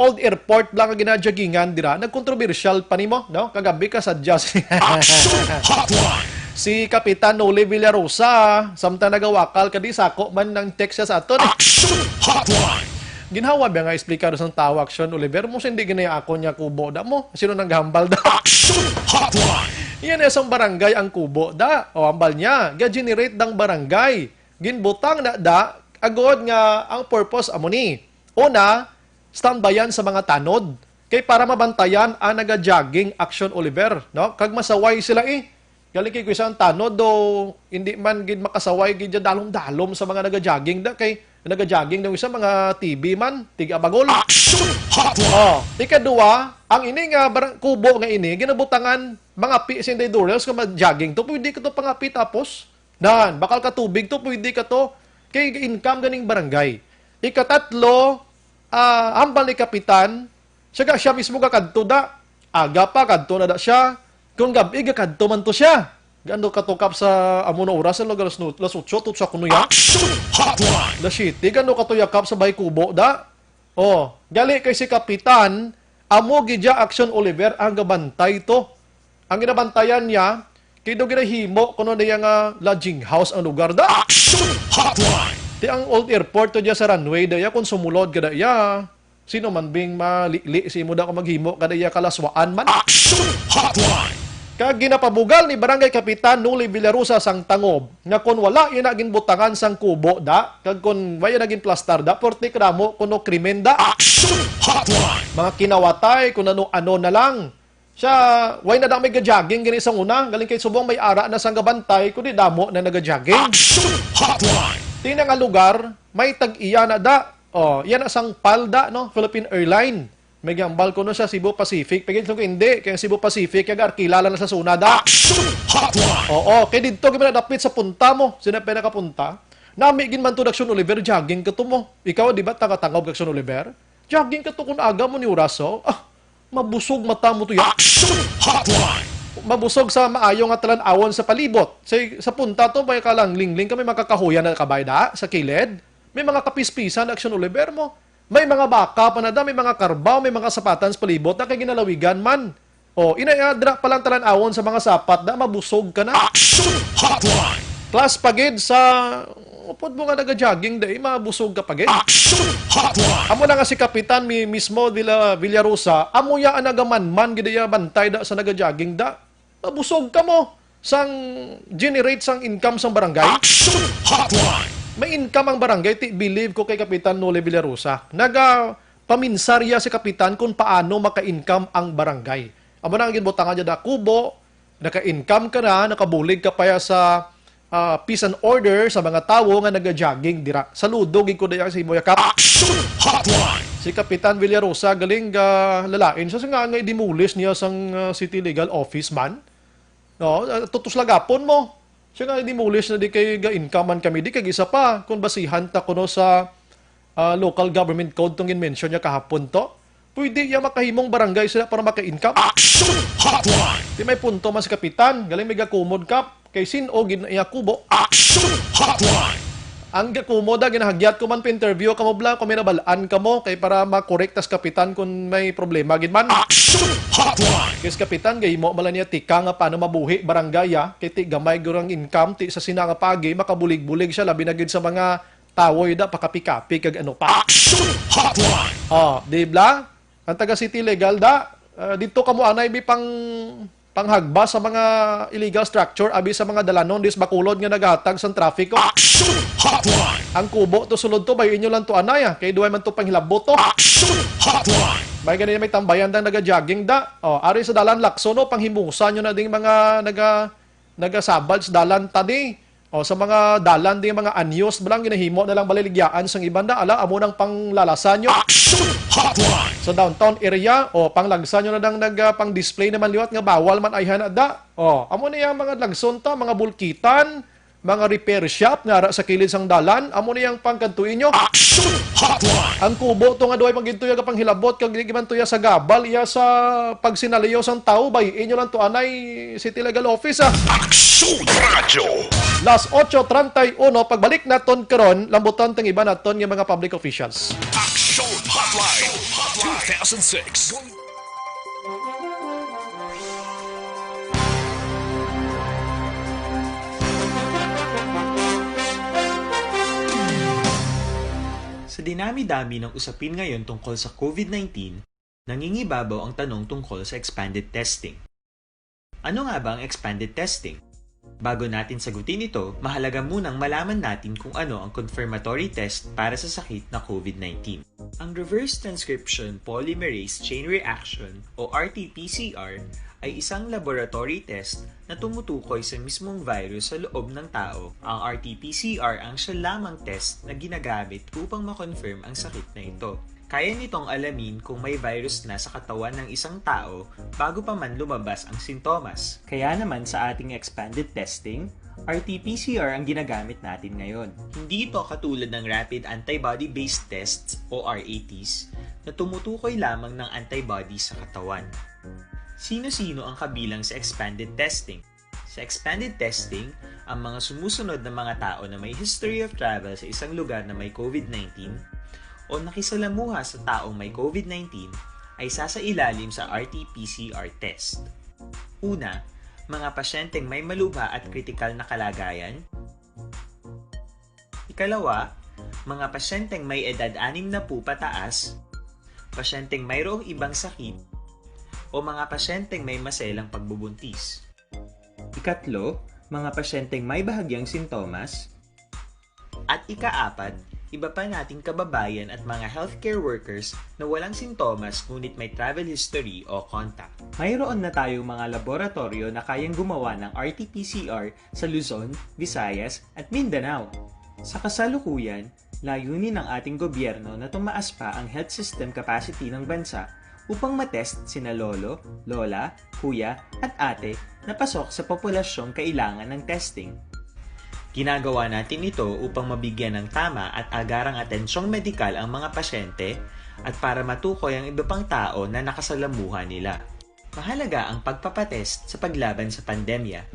old airport lang nga ginajagingan dira. Nagkontrobersyal pa nimo, no? Kagabi ka sa Jazz. Action Hotline! Si Kapitan Noli Villarosa, samtang nagawakal ka di, sako man nang text siya sa aton. Action Hotline! Ginhawa ba nga explicar sang tawo, Action Oliver? Mo, hindi gani ako niya kubo da mo. Sino nang gahambal da? Action Hotline! Yan, eh, sang barangay ang kubo da. O, hambal niya, ga-generate dang barangay. Ginbutang na da, agod nga ang purpose amo ni. Una, standbayan sa mga tanod. Kay para mabantayan ang naga-jogging, Action Oliver, no? Kag masaway sila, eh. Galing kay kuisa ang tanod do, hindi man gid makasaway gid dyan, dalom-dalom sa mga naga-jogging da. Kay naga-jogging daw isa, mga T B man, tiga bagol. Action Hotline! Oh, ikaduwa, ang ini nga barang-, kubo nga ini, ginabutangan mga pi-, sinday Durrells nga mag-jogging to, pwede ka to pangapi tapos. Nan, bakal ka tubig to, pwede ka to. Kay income ganing barangay. Ikatatlo, ah, hambal ni Kapitan, siya ga, siya mismo gakadto da. Aga pa, kadto na da siya. Kung gab-i, gakadto man to siya. Gano katukap sa amo na oras, sa lugar, las nu-, las otso, to sa kuno ya? Action Hotline! Las siyete, gano kato yakap sa Bay Kubo da? Oh, gali kay si Kapitan, amo gid ya Action Oliver ang gabantay to. Ang ginabantayan niya, kay daw ginahimo kuno niya nga lodging house ang lugar da. Action Hotline! Ti ang old airport to diya sa runway da ya, kung sumulod ka da ya, sino man bing malili sa imo da kung maghimo ka da ya kalaswaan man? Action Hotline! Kag ginapabugal ni Barangay Kapitan Noli Villarosa sang Tangob nga kon wala ina ginbutangan sang kubo da, kag kon wala ina ginplastar da, porte kadamo kuno krimen da. Action Hotline! Mga kinawatay, kung ano-ano na lang. Siya, way na da may ga-jogging gani sang una, galing kay subong may ara na sang gabantay, kundi damo na naga-jogging. Action Hotline! Ti na nga lugar, may tag-iya na da. Oh, yan na sang pal da, no? Philippine Airline. May gambal ko no sa Cebu Pacific. Pagin ko hindi, kay ang Cebu Pacific, kag arkila lang na sa suna da. Action Hotline! Oo, kay didto gid man dapit sa punta mo. Sino pa nakapunta? Nami gid man to, Action Oliver, jogging ka to mo. Ikaw, di ba, taga-Tangob ka, Action Oliver? Jogging ka to kung aga mo ni oras, oh. Ah, mabusog mata mo to, ya. Action Hotline! Mabusog sa maayo nga talan-awon sa palibot. Sa, sa punta to, may kalang lingling kami makakahuyan na kabay da, sa kilid. May mga kapispisan, Action Oliver mo. May mga baka pa na da, may mga karbaw, may mga sapatan sa palibot na kay ginalawigan man. O, ina, ah, dira pa lang talan-awon sa mga sapat, da, mabusog ka na. Action Hotline! Plus pa gid sa, upod mo nga naga-jogging, da, eh, mabusog ka pa gid. Action Hotline! Amo na nga si Kapitan mi-, mismo Villa-, Villarosa, amo ya ang nagamanman gid ya bantay da sa naga-jogging, da. Mabusog ka mo sang generate sang income sang barangay. Action Hotline! May income ang barangay, ti believe ko kay Kapitan Noli Villarosa. Naga paminsar ya si Kapitan kung paano maka-income ang barangay. Amo na ang ginbutangan niya da kubo, naka-income ka na, nakabulig ka pa ya sa, ah, peace and order sa mga tawo nga naga-jogging dira. Saludo gid ko diya sa imo ya, Kap. Action Hotline! Si Kapitan Villarosa galing ga lalain siya nga, nga i-demolish niya sang, ah, city legal office man. No, ah, tutos lagapon mo. Siya nga i-demolish na di kay ga-income man kami di kag isa pa kung basihan ta kuno sa, ah, local government code tong in-mention niya kahapon to. Pwede iya makahimong barangay sila para maka-income. Action Hotline! Di may punto man si Kapitan. Galing may gakumod, Kap. Kay sin-o gid na iya kubo. Action Hotline! Ang gakumod, ah, ginahagyat ko man pa-interview kamo bla, kung may nabal-an kamo, kay para ma-correct tas Kapitan kung may problema gid man. Action Hotline! Kay si Kapitan, gahimo man lang niya tika nga paano mabuhi barangay, ah. Kay ti gamay gurang income, ti sa sina nga pagi, makabulig-bulig siya, labi na gid sa mga tawoy da, pakapi-kapi kag ano pa. Action Hotline! Oh, di bla? Ang taga City Legal da, ah, dito kamo anay bi pang, panghagbas sa mga illegal structure, abi sa mga dalanon, dis Bacolod nga naghatag sang traffic ko. Action Hotline! Ang kubo to sulod to, bay inyo lang to anay, ah, kay duway man to panghilabot to. Action Hotline! May ganina may tambayan dang naga-jogging da. Oh, ari sa dalan Lacson, no, panghimusa nyo na ding mga naga-, nagasabad sa dalan tani. O, sa mga dalan di mga anyos ba lang ginahimo na lang baliligyaan sang iban da, ala, amo nang panglalasan nyo. Action Hotline! Sa downtown area, o, panglagsan nyo na lang nag, ah, pang-display naman liwat nga bawal man ay hana da. O, amo na yang mga lagson ta, mga bulkitan, mga repair shop nga ara sa kilid sang dalan, amo na yang pangkantuin nyo. Action Hotline! Ang kubo to nga duway pagintuyag panghilabot kag di man tuya sa gabal iya sa pagsinaliyo sang tawo, bay inyo lang to anay City Legal Office, ah. Action Radyo! Las ocho treinta y uno, pagbalik naton karon, lambutan tang iba naton nga mga public officials. Action Hotline two thousand six. Sa dinami-dami ng usapin ngayon tungkol sa COVID nineteen, nangingibabaw ang tanong tungkol sa expanded testing. Ano nga ba ang expanded testing? Bago natin sagutin ito, mahalaga munang malaman natin kung ano ang confirmatory test para sa sakit na COVID nineteen. Ang reverse transcription polymerase chain reaction o R T P C R ay isang laboratory test na tumutukoy sa mismong virus sa loob ng tao. Ang R T P C R ang siya lamang test na ginagamit upang ma-confirm ang sakit na ito. Kaya nitong alamin kung may virus na sa katawan ng isang tao bago pa man lumabas ang sintomas. Kaya naman sa ating expanded testing, R T P C R ang ginagamit natin ngayon. Hindi ito katulad ng rapid antibody-based tests o R A Ts na tumutukoy lamang ng antibody sa katawan. Sino-sino ang kabilang sa expanded testing? Sa expanded testing, ang mga sumusunod na mga tao na may history of travel sa isang lugar na may COVID nineteen o nakisalamuha sa taong may COVID nineteen ay sasailalim sa R T P C R test. Una, mga pasyenteng may malubha at kritikal na kalagayan. Ikalawa, mga pasyenteng may edad anim na po pataas, pasyenteng mayroong ibang sakit, o mga pasyenteng may maselang pagbubuntis. Ikatlo, mga pasyenteng may bahagyang sintomas. At ikaapat, iba pa nating kababayan at mga healthcare workers na walang sintomas ngunit may travel history o contact. Mayroon na tayong mga laboratoryo na kayang gumawa ng R T P C R sa Luzon, Visayas, at Mindanao. Sa kasalukuyan, layunin ng ating gobyerno na tumaas pa ang health system capacity ng bansa upang matest sina lolo, lola, kuya, at ate na pasok sa populasyong kailangan ng testing. Ginagawa natin ito upang mabigyan ng tama at agarang atensyong medikal ang mga pasyente at para matukoy ang iba pang tao na nakasalamuha nila. Mahalaga ang pagpapatest sa paglaban sa pandemya,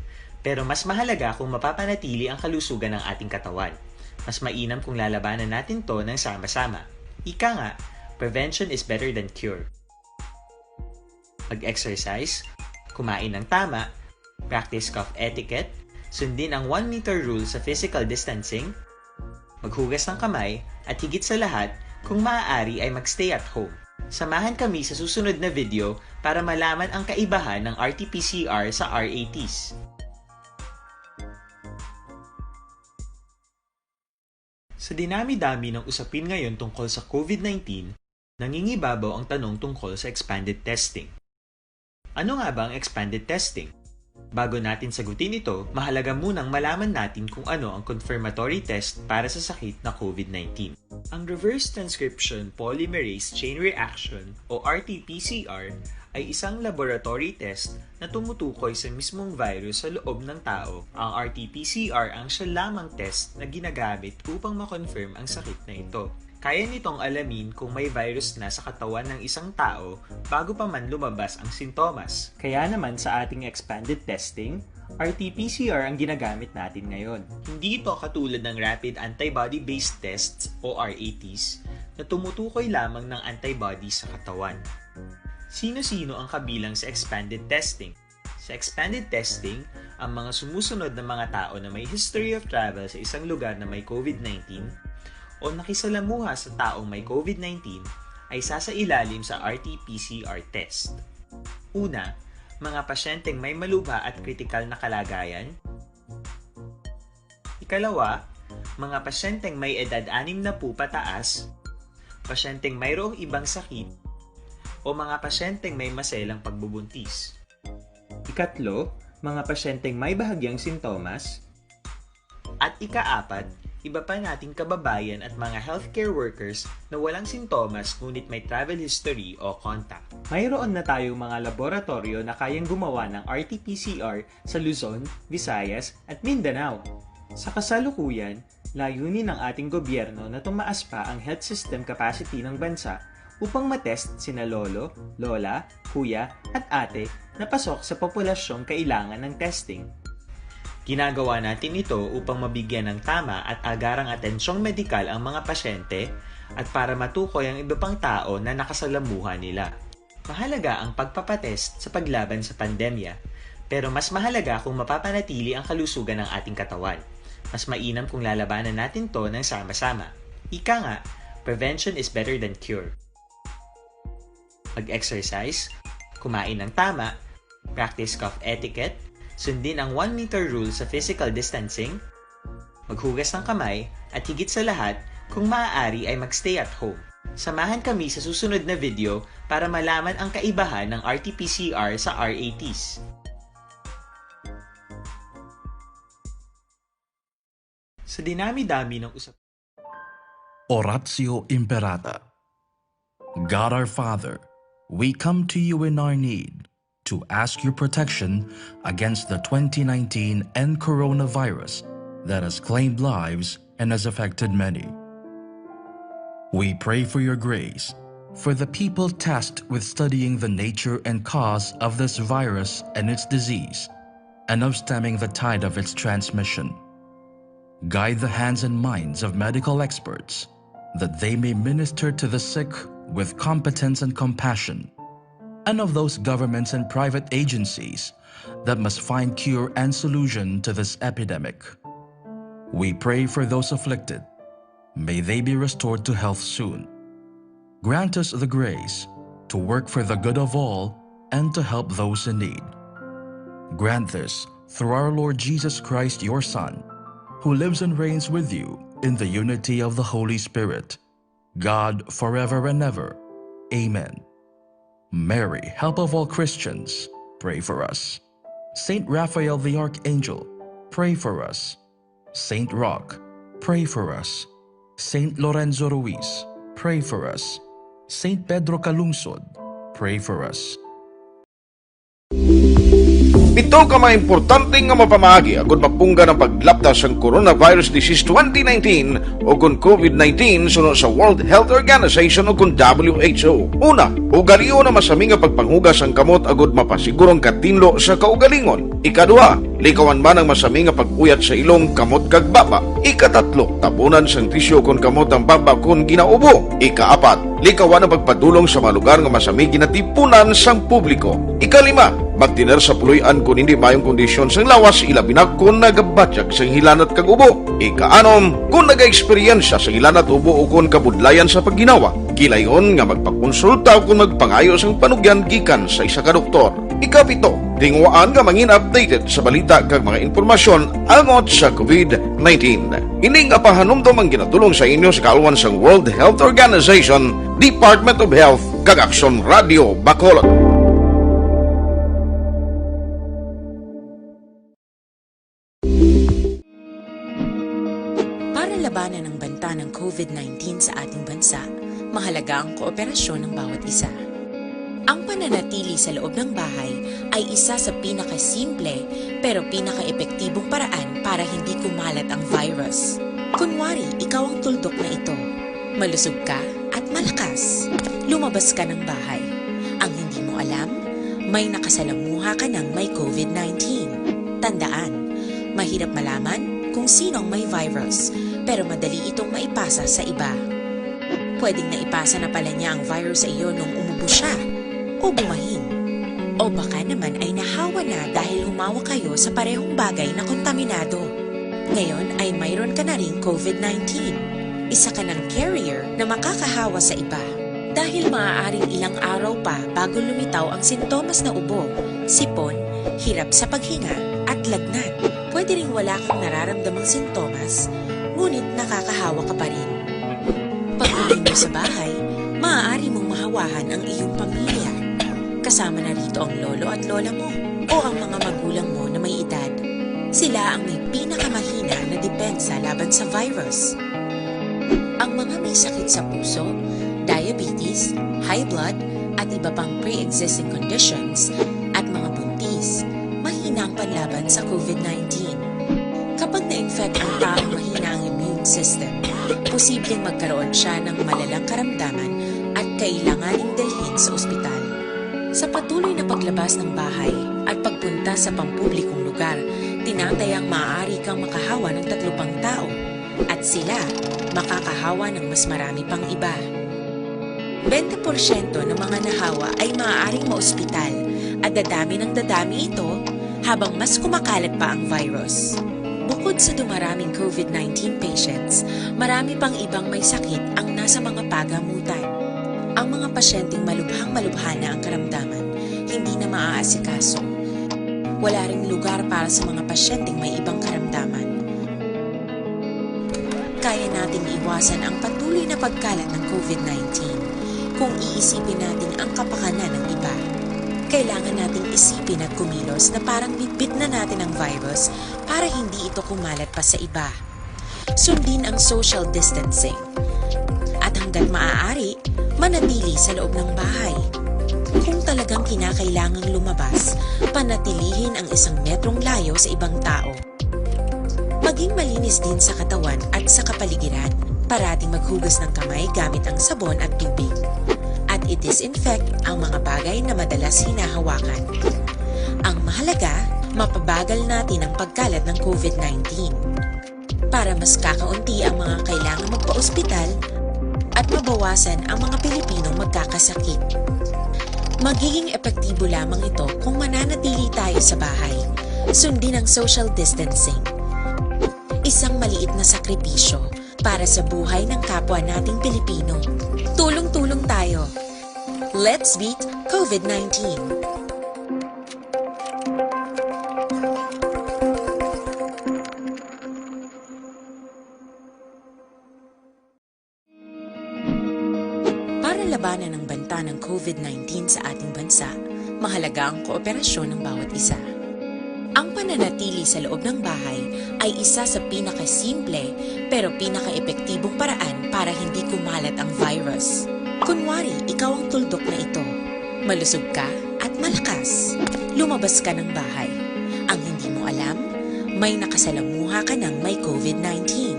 pero mas mahalaga kung mapapanatili ang kalusugan ng ating katawan. Mas mainam kung lalabanan natin 'to ng sama-sama. Ika nga, prevention is better than cure. Mag-exercise, kumain ng tama, practice cough etiquette, sundin ang one meter rule sa physical distancing, maghugas ng kamay, at higit sa lahat, kung maaari ay mag-stay at home. Samahan kami sa susunod na video para malaman ang kaibahan ng R T P C R sa R A Ts. Sa dinami-dami ng usapin ngayon tungkol sa COVID nineteen, nangingibabaw ang tanong tungkol sa expanded testing. Ano nga ba ang expanded testing? Bago natin sagutin ito, mahalaga munang malaman natin kung ano ang confirmatory test para sa sakit na COVID nineteen. Ang reverse transcription polymerase chain reaction o R T P C R ay isang laboratory test na tumutukoy sa mismong virus sa loob ng tao. Ang R T P C R ang siya lamang test na ginagamit upang ma-confirm ang sakit na ito. Kaya nitong alamin kung may virus na sa katawan ng isang tao bago pa man lumabas ang sintomas. Kaya naman sa ating expanded testing, R T P C R ang ginagamit natin ngayon. Hindi ito katulad ng rapid antibody-based tests o R A Ts na tumutukoy lamang ng antibody sa katawan. Sino-sino ang kabilang sa expanded testing? Sa expanded testing, ang mga sumusunod na mga tao na may history of travel sa isang lugar na may COVID nineteen o nakisalamuha sa taong may COVID nineteen ay sasailalim sa R T P C R test. Una, mga pasyenteng may malubha at kritikal na kalagayan. Ikalawa, mga pasyenteng may edad anim na po pataas, pasyenteng mayroong ibang sakit, o mga pasyenteng may maselang pagbubuntis. Ikatlo, mga pasyenteng may bahagyang sintomas. At ikaapat, iba pa nating kababayan at mga healthcare workers na walang sintomas ngunit may travel history o contact. Mayroon na tayong mga laboratorio na kayang gumawa ng R T P C R sa Luzon, Visayas, at Mindanao. Sa kasalukuyan, layunin ng ating gobyerno na tumaas pa ang health system capacity ng bansa upang matest sina lolo, lola, kuya, at ate na pasok sa populasyong kailangan ng testing. Ginagawa natin ito upang mabigyan ng tama at agarang atensyong medikal ang mga pasyente at para matukoy ang iba pang tao na nakasalamuha nila. Mahalaga ang pagpapatest sa paglaban sa pandemya, pero mas mahalaga kung mapapanatili ang kalusugan ng ating katawan. Mas mainam kung lalabanan natin 'to ng sama-sama. Ika nga, prevention is better than cure. Mag-exercise, kumain ng tama, practice cough etiquette, sundin ang one meter rule sa physical distancing, maghugas ng kamay, at higit sa lahat, kung maaari ay mag-stay at home. Samahan kami sa susunod na video para malaman ang kaibahan ng R T P C R sa R A Ts. Sa dinami-dami ng usap- Oratio Imperata. God our Father, we come to you in our need to ask your protection against the twenty nineteen N coronavirus that has claimed lives and has affected many. We pray for your grace for the people tasked with studying the nature and cause of this virus and its disease, and of stemming the tide of its transmission. Guide the hands and minds of medical experts that they may minister to the sick with competence and compassion, and of those governments and private agencies that must find cure and solution to this epidemic. We pray for those afflicted. May they be restored to health soon. Grant us the grace to work for the good of all and to help those in need. Grant this through our Lord Jesus Christ, your Son, who lives and reigns with you in the unity of the Holy Spirit, God, forever and ever. Amen. Mary, help of all Christians, pray for us. Saint Raphael the Archangel, pray for us. Saint Roch, pray for us. Saint Lorenzo Ruiz, pray for us. Saint Pedro Calungsod, pray for us. Ito ka mga importante nga mapamaagi agud mapunggan ang paglapta sang coronavirus disease twenty nineteen o kon COVID nineteen suno sa World Health Organization o kon W H O. Una, ugalion ang masami nga pagpanghugas sang kamot agud mapasiguro ang katinlo sa kaugalingon. Ikaduha, likawan man ang masami nga pag-uyat sa ilong, kamot kag baba. Ikatatlo, tabunan sang tisyu kon kamot ang baba kon ginaubo. Ikaapat, likawan ang pagpadulong sa mga lugar nga masami ginatipunan sang publiko. Ikalima, magtener sa puloy-an kon hindi maayong kondisyon sang lawas, ilabi na kon nagabatyag sang hilanat kag ubo. Ikaanom, kon nagaeksperyensya sang hilanat, ubo o kon kabudlayan sa pagginawa, gilayon nga magpakonsulta o kon magpangayo sang panugyan gikan sa isa ka doktor. Ikapito, tinguhaan nga mangin updated sa balita kag mga impormasyon angot sa COVID nineteen. Ini nga pahanumdom ang ginatulong sa inyo sa kaalwan sang World Health Organization, Department of Health, kag Aksyon Radio Bacolod. Para labanan ang banta ng COVID nineteen sa ating bansa, mahalaga ang kooperasyon ng bawat isa. Ang pananatili sa loob ng bahay ay isa sa pinakasimple pero pinakaepektibong paraan para hindi kumalat ang virus. Kunwari, ikaw ang tuldok na ito. Malusog ka at malakas. Lumabas ka ng bahay. Ang hindi mo alam, may nakasalamuha ka ng may COVID nineteen. Tandaan, mahirap malaman kung sino ang may virus, pero madali itong maipasa sa iba. Pwedeng naipasa na pala niya ang virus sa iyo nung umubo siya o bumahin. O baka naman ay nahawa na dahil humawak kayo sa parehong bagay na kontaminado. Ngayon ay mayroon ka na ring COVID nineteen. Isa ka ng carrier na makakahawa sa iba. Dahil maaaring ilang araw pa bago lumitaw ang sintomas na ubo, sipon, hirap sa paghinga, at lagnat. Pwede ring wala kang nararamdamang sintomas, ngunit nakakahawa ka pa rin. Pag-uwi mo sa bahay, maaari mong mahawahan ang iyong pamilya. Kasama na rito ang lolo at lola mo o ang mga magulang mo na may edad. Sila ang may pinakamahina na depensa laban sa virus. Ang mga may sakit sa puso, diabetes, high blood, at iba pang pre-existing conditions, at mga buntis, mahina ang panlaban sa COVID nineteen. Kapag na-infect ang taong mahina ang immune system, posibleng magkaroon siya ng malalang karamdaman at kailanganing dalhin sa ospital. Sa patuloy na paglabas ng bahay at pagpunta sa pampublikong lugar, tinatayang maaari kang makahawa ng tatlo pang tao, at sila makakahawa ng mas marami pang iba. Bente porsyento ng mga nahawa ay maaaring maospital at dadami ng dadami ito habang mas kumakalat pa ang virus. Bukod sa dumaraming COVID nineteen patients, marami pang ibang may sakit ang nasa mga pagamutan. Ang mga pasyenteng malubhang-malubha na ang karamdaman, hindi na maaasikaso. Wala ring lugar para sa mga pasyenteng may ibang karamdaman. Kaya nating iwasan ang patuloy na pagkalat ng COVID nineteen kung iisipin natin ang kapakanan ng iba. Kailangan nating isipin at kumilos na parang bitbit na natin ang virus para hindi ito kumalat pa sa iba. Sundin ang social distancing. At hanggat maaari, manatili sa loob ng bahay. Kung talagang kinakailangang lumabas, panatilihin ang isang metrong layo sa ibang tao. Maging malinis din sa katawan at sa kapaligiran. Parating maghugas ng kamay gamit ang sabon at tubig. At i-disinfect ang mga bagay na madalas hinahawakan. Ang mahalaga, mapabagal natin ang pagkalat ng COVID nineteen. Para mas kakaunti ang mga kailangang magpa-ospital at mabawasan ang mga Pilipinong magkakasakit. Magiging epektibo lamang ito kung mananatili tayo sa bahay. Sundin ang social distancing. Isang maliit na sakripisyo para sa buhay ng kapwa nating Pilipino. Tulong-tulong tayo. Let's beat COVID nineteen. Para labanan ang banta ng COVID nineteen sa ating bansa, mahalaga ang kooperasyon ng bawat isa. Ang pananatili sa loob ng bahay ay isa sa pinakasimple pero pinakaepektibong paraan para hindi kumalat ang virus. Kunwari, ikaw ang tuldok na ito. Malusog ka at malakas. Lumabas ka ng bahay. Alam, may nakasalamuha ka ng may covid nineteen.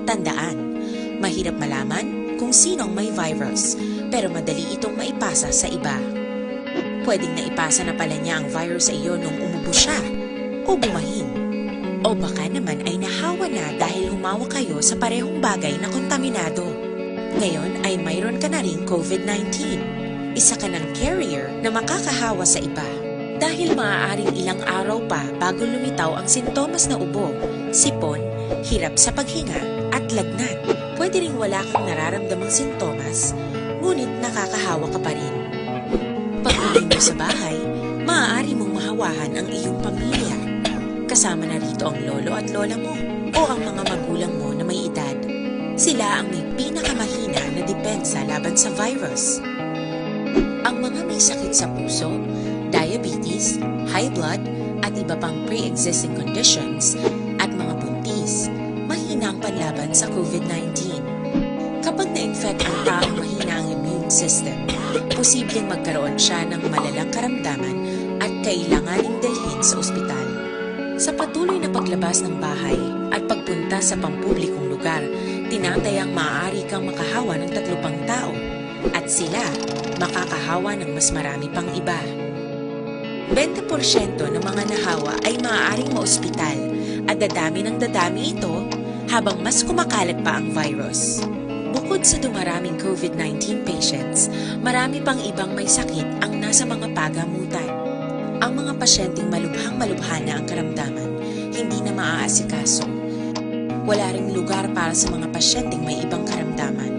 Tandaan, mahirap malaman kung sinong may virus, pero madali itong maipasa sa iba. Pwedeng naipasa na pala niya ang virus sa iyo nung umubo siya o bumahin. O baka naman ay nahawa na dahil humawak kayo sa parehong bagay na kontaminado. Ngayon ay mayroon ka na ring covid nineteen. Isa ka ng carrier na makakahawa sa iba. Dahil maaaring ilang araw pa bago lumitaw ang sintomas na ubo, sipon, hirap sa paghinga, at lagnat. Pwede ring wala kang nararamdamang sintomas, ngunit nakakahawa ka pa rin. Pag-uwi mo sa bahay, maaari mong mahawahan ang iyong pamilya. Kasama na rito ang lolo at lola mo o ang mga magulang mo na may edad. Sila ang may pinakamahina na depensa laban sa virus. Ang mga may sakit sa puso, diabetes, high blood, at iba pang pre-existing conditions, at mga buntis, mahina ang panlaban sa covid nineteen. Kapag na-infect ang taong mahina ang immune system, posibleng magkaroon siya ng malalang karamdaman at kailanganing dalhin sa ospital. Sa patuloy na paglabas ng bahay at pagpunta sa pampublikong lugar, tinatayang maaari kang makahawa ng tatlo pang tao at sila makakahawa ng mas marami pang iba. Bente porsyento ng mga nahawa ay maaaring maospital at dadami ng dadami ito habang mas kumakalat pa ang virus. Bukod sa dumaraming covid nineteen patients, marami pang ibang may sakit ang nasa mga pagamutan. Ang mga pasyenteng malubhang-malubha na ang karamdaman, hindi na maaasikaso. Wala ring lugar para sa mga pasyenteng may ibang karamdaman.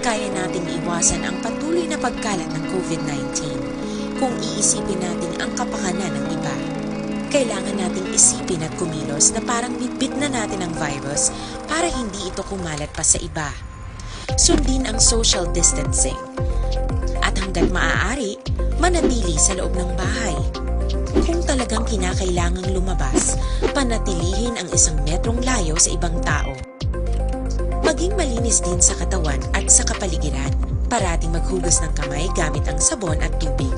Kaya nating iwasan ang patuloy na pagkalat ng covid nineteen kung iisipin natin ang kapakanan ng iba. Kailangan nating isipin at kumilos na parang bitbit na natin ang virus para hindi ito kumalat pa sa iba. Sundin ang social distancing. At hanggat maaari, manatili sa loob ng bahay. Kung talagang kinakailangang lumabas, panatilihin ang isang metrong layo sa ibang tao. Maging malinis din sa katawan at sa kapaligiran. Parating maghugas ng kamay gamit ang sabon at tubig.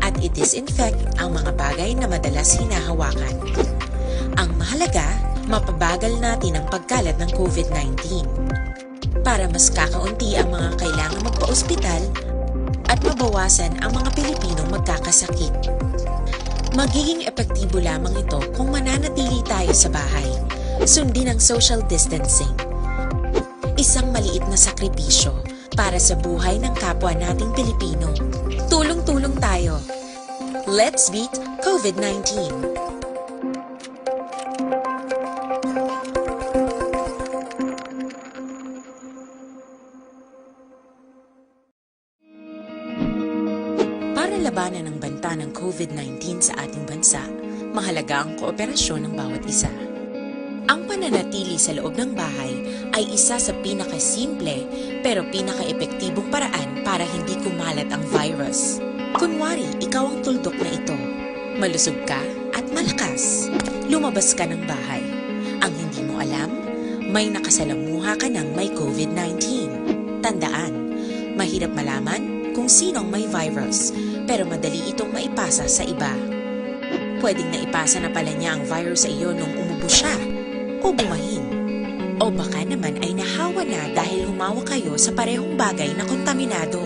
At i-disinfect ang mga bagay na madalas hinahawakan. Ang mahalaga, mapabagal natin ang pagkalat ng covid nineteen. Para mas kakaunti ang mga kailangan magpa-ospital at mabawasan ang mga Pilipinong magkakasakit. Magiging epektibo lamang ito kung mananatili tayo sa bahay. Sundin ang social distancing. Isang maliit na sakripisyo para sa buhay ng kapwa nating Pilipino. Tulong-tulong tayo. Let's beat covid nineteen. Para labanan ang banta ng covid nineteen sa ating bansa, mahalaga ang kooperasyon ng bawat isa. Ang pananatili sa loob ng bahay ay isa sa pinakasimple pero pinakaepektibong paraan para hindi kumalat ang virus. Kunwari, ikaw ang tuldok na ito. Malusog ka at malakas. Lumabas ka ng bahay. Ang hindi mo alam, may nakasalamuha ka ng may covid nineteen. Tandaan, mahirap malaman kung sino ang may virus, pero madali itong maipasa sa iba. Pwedeng naipasa na pala niya ang virus sa iyo nung umubo siya o bumahin. O baka naman ay nahawa na dahil humawak kayo sa parehong bagay na kontaminado.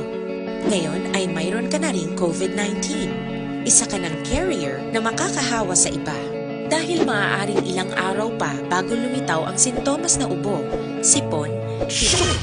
Ngayon ay mayroon ka na ring covid nineteen. Isa ka ng carrier na makakahawa sa iba. Dahil maaaring ilang araw pa bago lumitaw ang sintomas na ubo, sipon,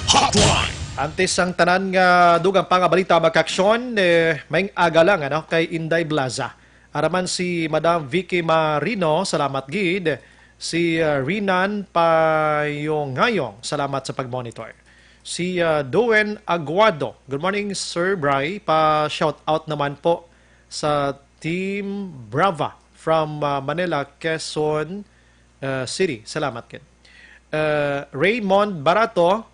Hotline! Antes sang tanan nga dugang pa nga balita, mga kaaksyon, eh, maayong aga lang, ano, kay Inday Blaza. Araman si Madam Vicky Marino, salamat gid. Si, uh, Rinan Payongayong, salamat sa pag-monitor. Si, uh, Doen Aguado, "Good morning, Sir Bry. Pa-shout out naman po sa Team Brava from, uh, Manila, Quezon, uh, City." Salamat gid. Uh, Raymond Barato,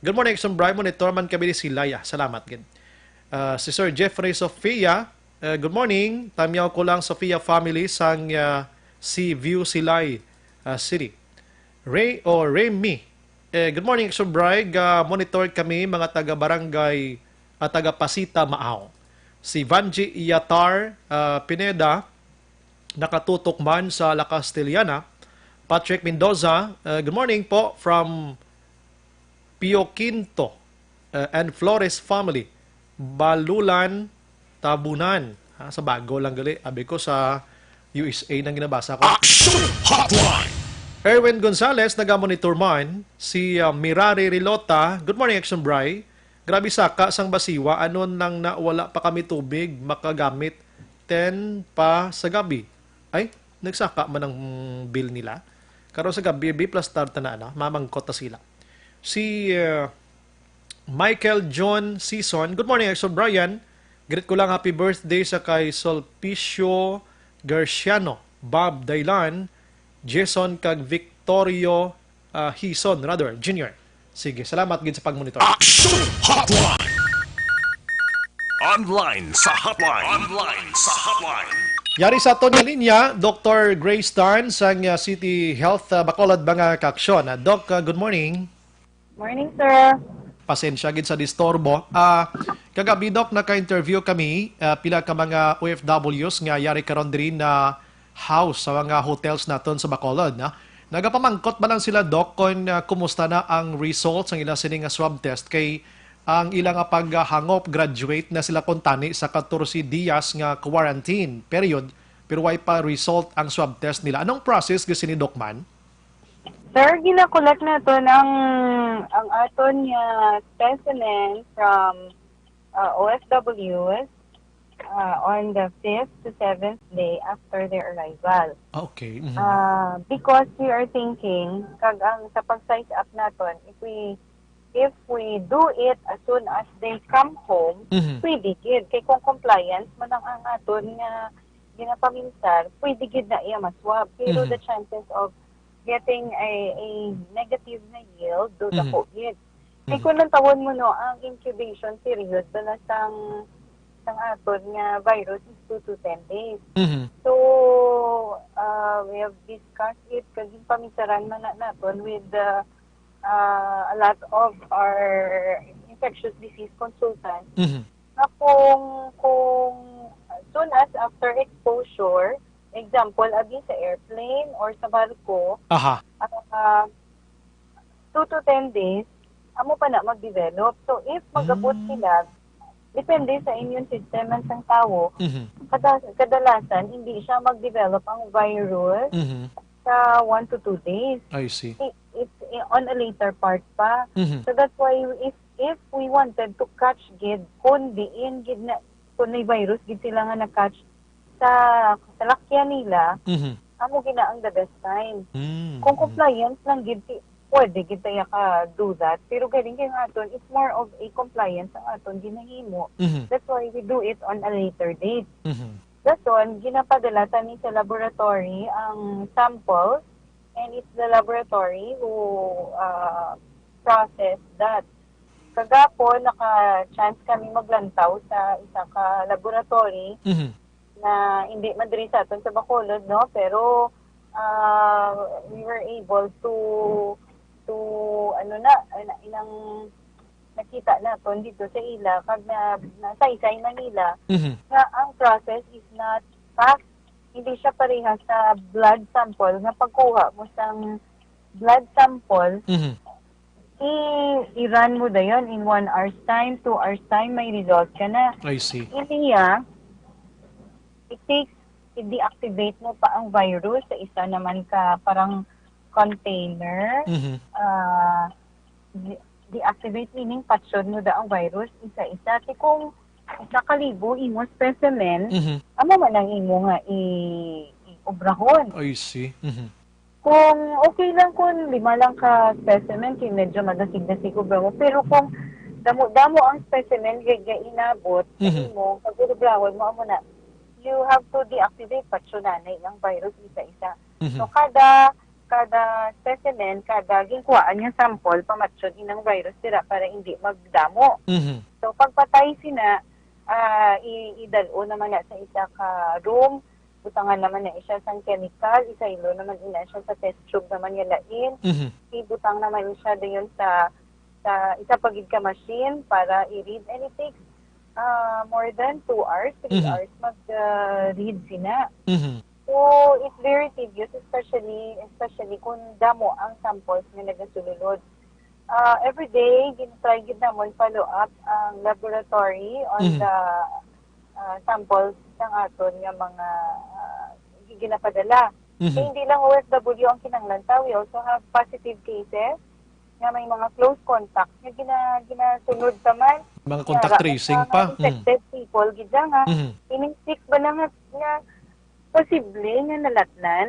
"Good morning, Sir Bry. Monitor man kami ni Silaya." Salamat gid. Uh, si Sir Jeffrey Sofia, uh, "Good morning. Tamyaw ko lang Sofia family sang, uh, Seaview Silay, uh, City." Ray o Remy, eh, "Good morning, Sir Bry. Ga-monitor kami, mga taga-barangay, ah, taga Pasita, Maaw." Si Vanji Yatar, ah, Pineda, nakatutok man sa La Castellana. Patrick Mendoza, uh, good morning po from Pio Quinto, uh, and Flores family, Balulan, Tabunan. Ha, sa bago lang gali. Abi ko sa U S A nang ginabasa ko. Action Hotline! Erwin Gonzalez, nagamonitor man. Si, uh, Mirare Rilota, good morning, Action Bry. Grabe saka sang Basiwa, ano nang na wala pa kami tubig makagamit ten pa sa gabi. Ay, nagsaka man ang bill nila. Karon sa gabi, B plus tar ta na, ano, mamangkot na sila. Si, uh, Michael John Season, good morning, Exo Brian. Greet ko lang happy birthday sa kay Sulpicio Garciano, Bob Dailan, Jason kag Victorio, ah, Hison, rather, Junior. Sige, salamat gid sa pagmonitor. Action Hotline! Online sa hotline. Online sa hotline. Yari sa aton nga linya, Doktor Grace Tan sang, ah, City Health, ah, Bacolod, mga kaaksyon. Ah, Doc, ah, good morning. Morning, sir. Pasensya gid sa disturbo. Ah, kagabi, Doc, naka-interview kami, ah, pila ka mga O F Ws nga yari karon diri na house sa mga hotels naton sa Bacolod, no? Nagapamangkot ba lang sila, Doc, kon, ah, kumusta na ang result sang ila sini nga swab test? Kay ang ila nga paghangop, graduate na sila kuntani sa katorse dias nga quarantine period, pero way pa result ang swab test nila. Anong process gid sini, Doc, man? Sir, gina-collect naton ang, ang aton nga specimen from, uh, O F Ws, uh, on the fifth to seventh day after their arrival. Ah, okay. Mhm. Uh, because we are thinking, kag ang sa pag-size up naton, if we, if we do it as soon as they come home, Mhm. pwede gid. Kay kung compliance man ang, ang aton nga ginapaminsar, pwede gid na iya maswab. Pero Mhm. the chances of getting a, a negative na yield, do Mhm. dako gid. Kay Mhm. kung lantawon mo, no, ang incubation period bala sang, sang aton nga virus is two to ten days. Mhm. So, uh, we have discussed it, kag ginpaminsaran man na naton with the, uh, a lot of our infectious disease consultants Mhm. na kung, kung soon as after exposure, example, abi sa airplane or sa barko, Aha. ah, two to ten days, amo pa na mag-develop. So, if mag-abot Mm. sila, depende sa immune system man sang tawo, Mhm. kada-, kadalasan, hindi siya mag-develop ang virus Mhm. sa one to two days. I see. I-, it's i-, on a later part pa. Mhm. So, that's why if, if we wanted to catch gid, kung diin gid na, kung may virus gid sila nga na-catch sa salakyan nila, Mhm. amo gina ang the best time. Mm, Kung mm. compliance lang gid, ti-, pwede gid tayo ka do that. Pero galing kay nga aton, it's more of a compliance ang aton ginahimo. Mhm. That's why we do it on a later date. Mhm. Dason, ginapadala ta ni sa laboratory ang samples, and it's the laboratory who, uh, process that. Kagapon, naka-chance kami maglantaw sa isa ka laboratory Mhm. na hindi man diri sa aton sa Bacolod, no? Pero, uh, we were able to, to, ano na, ina-, inang nakita naton dito sa ila, kag na, nasaysay man nila Mhm. nga ang process is not fast. Hindi siya pareha sa blood sample nga pagkuha mo sang blood sample, Mhm. i-, i-run mo dayon in one hour's time, two hours time, may result ka na. I see. Iliya, it takes, i-deactivate mo pa ang virus sa isa naman ka parang container. Mhm. Ah, de-, deactivate meaning patyon mo da ang virus isa-isa. Kay kung isa ka libo imo specimen, Mhm. amo man ang imo nga i-, i-obrahon. I see. Mhm. Kung okay lang kung lima lang ka specimen, kay medyo madasig-dasig obra mo. Pero kung damo-damo ang specimen nga, nga inabot sa Mhm. imo, pag-obrahon mo, amo na, you have to deactivate patyon anay ang virus isa-isa. Mhm. So, kada, kada specimen, kada ginkuhaan nga sample, pamatyon inang virus dira para hindi magdamo. Mhm. So, pagpatay sina, ah, i-, idal-o naman na sa isa ka room, butangan naman na siya sang chemical, isaylo naman ina siya sa test tube naman nga lain, Mhm. ibutang naman siya dayon sa, sa isa pa gid ka machine para i-read, and it takes, ah, more than two hours, three Mhm. hours mag, ah, read sina. Mhm. Oh, it's very tedious, especially, especially kung damo ang samples nga nagasulod. Ah, every day, gin-try gid namon follow up ang laboratory on Mhm. the, ah, samples sang aton nga mga, ah, ginapadala. Mhm. Kay hindi lang O F W ang kinahanglan ta, we also have positive cases nga may mga close contacts nga gina-, ginasunod ta man. Mga contact Yara, tracing mga pa. Mm. infected people gid lang, ha. Mhm. Ining sick ba lang nga, nga posible nga nalatnan,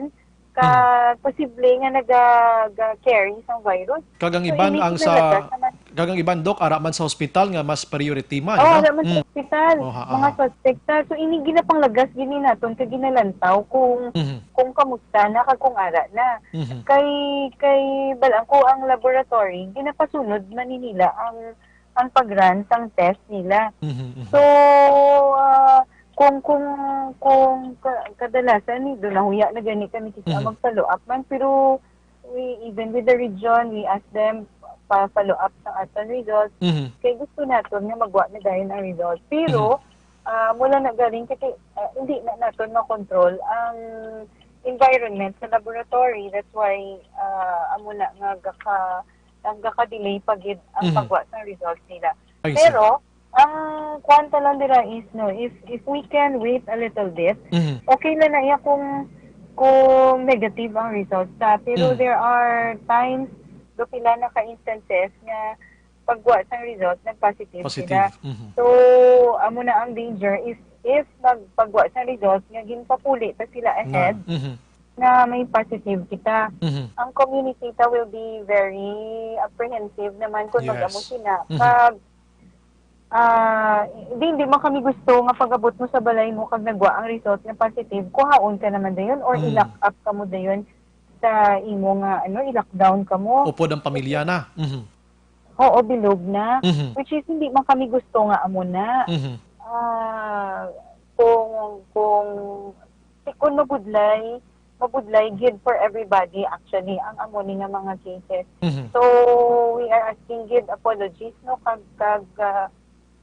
ka, Mhm. posible nga naga-, ga-carry sang virus. Kag ang So, iban ini ang sa, kinalagas naman. kag ang iban, Doc, ara man sa hospital nga mas priority man, Oh, no? ara man sa Mm. hospital, Oha, mga aha. suspect ta. So, ini ginapanglagas gini naton kag ginalantaw kung, Mhm. kung kamusta na kag kung ara na. Mhm. Kay, kay balaan ko ang laboratory, ginapasunod man ni nila ang, ang pag-run sang test nila. Mhm, mhm. So, ah, kung, kung, kung ka-, kadalasan ni, do nahuya na gani kami kita Mhm. mag-follow up man, pero we, even with the region, we ask them pa-follow up sa aton results. Mhm. Kay gusto naton nga magwa na dayon ang results. Pero, Mhm. ah, mula na galing kasi, ah, hindi na naton makontrol ang environment sa laboratory. That's why, ah, amo na nga gaka-, ang gaka-delay pa gid ang Mhm. pagwa sa results nila. I see. Pero, ang kwan ta lang dira is, no, if, if we can wait a little bit, Mhm. okay lang na iya kung, kung negative ang results ta. Pero Mhm. there are times, do pila na ka instances nga pagwa sang result, nag-positive Positive. sila. Mhm. So, amo na ang danger is if magpagwa sang result nga ginpapuli ta sila Na. ahead, Mhm. nga may positive kita. Mhm. Ang community ta will be very apprehensive naman kung Yes. mag-amo sila. Mhm. Kag, ah, di, di man kami gusto nga pag-abot mo sa balay mo kag nagwa ang result nga positive, kuhaon ka naman dayon or Mm. i-lock up ka mo dayon sa imo nga, ano, i-lockdown ka mo. Upod ang pamilya na. Mhm. Oo, bilog na. Mhm. Which is, hindi man kami gusto nga amo na. Mhm. Ah, kung, kung, si-, kung mabudlay, mabudlay gid for everybody, actually, ang amo ni nga mga cases. Mhm. So, we are asking gid apologies, no, kag, kag, ah,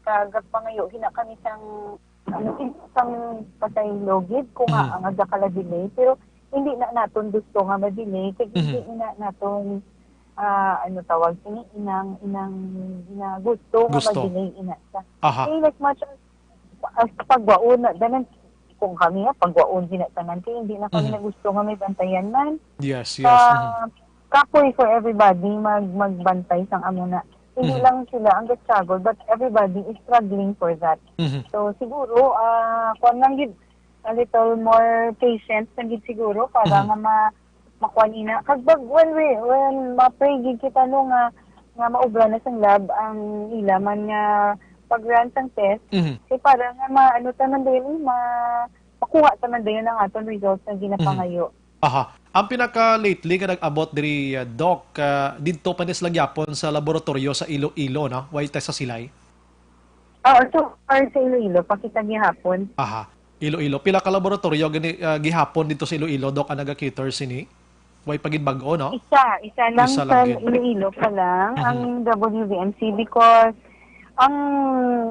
kag pangayo gina kami sang, ano, sang pasaylo gid kung Mhm. nga ang aga ka la delay, pero hindi na naton gusto nga ma-delay, kay hindi Mhm. ina naton, ah, ano tawag sini, inang, inang, ina gusto nga Gusto. ma-delay ina siya. Aha. Kay as much as, as pagwaon na, danan, kung kami nga, pagwaon gina tanan, kay hindi na kami Mhm. na gusto nga may bantayan man. Yes, yes. Ah, Mhm. kapoy for everybody mag-, magbantay sang amo na. Hindi Mhm. lang sila ang ga-struggle, but everybody is struggling for that. Mhm. So, siguro, ah, kwan lang gid, a little more patient lang gid siguro para Mhm. nga ma-, makuha nina. Kag pag, when we, when ma-pray gid kita, no, nga, nga maubra na sang lab ang ila man nga pag-run sang test, Mhm. kay para nga ma-, ano ta man dayon, eh, ma-, makuha ta man dayon ang aton results nga Mhm. ginapangayo. Aha. Ang pinaka lately nga nag-abot diri, uh, Doc, uh, didto pa ni sila gyapon sa laboratoryo sa Iloilo, no? Way test sa Silay? Oo, so far sa Iloilo, pa kita gihapon. Aha. Iloilo. Pila ka laboratoryo gani, uh, gihapon didto sa Iloilo, Doc, ang naga-cater sini? Way pa gid bag-o, no? Isa, isa lang Isa lang sa gid. Iloilo pa lang, Mhm. ang W V M C, because ang,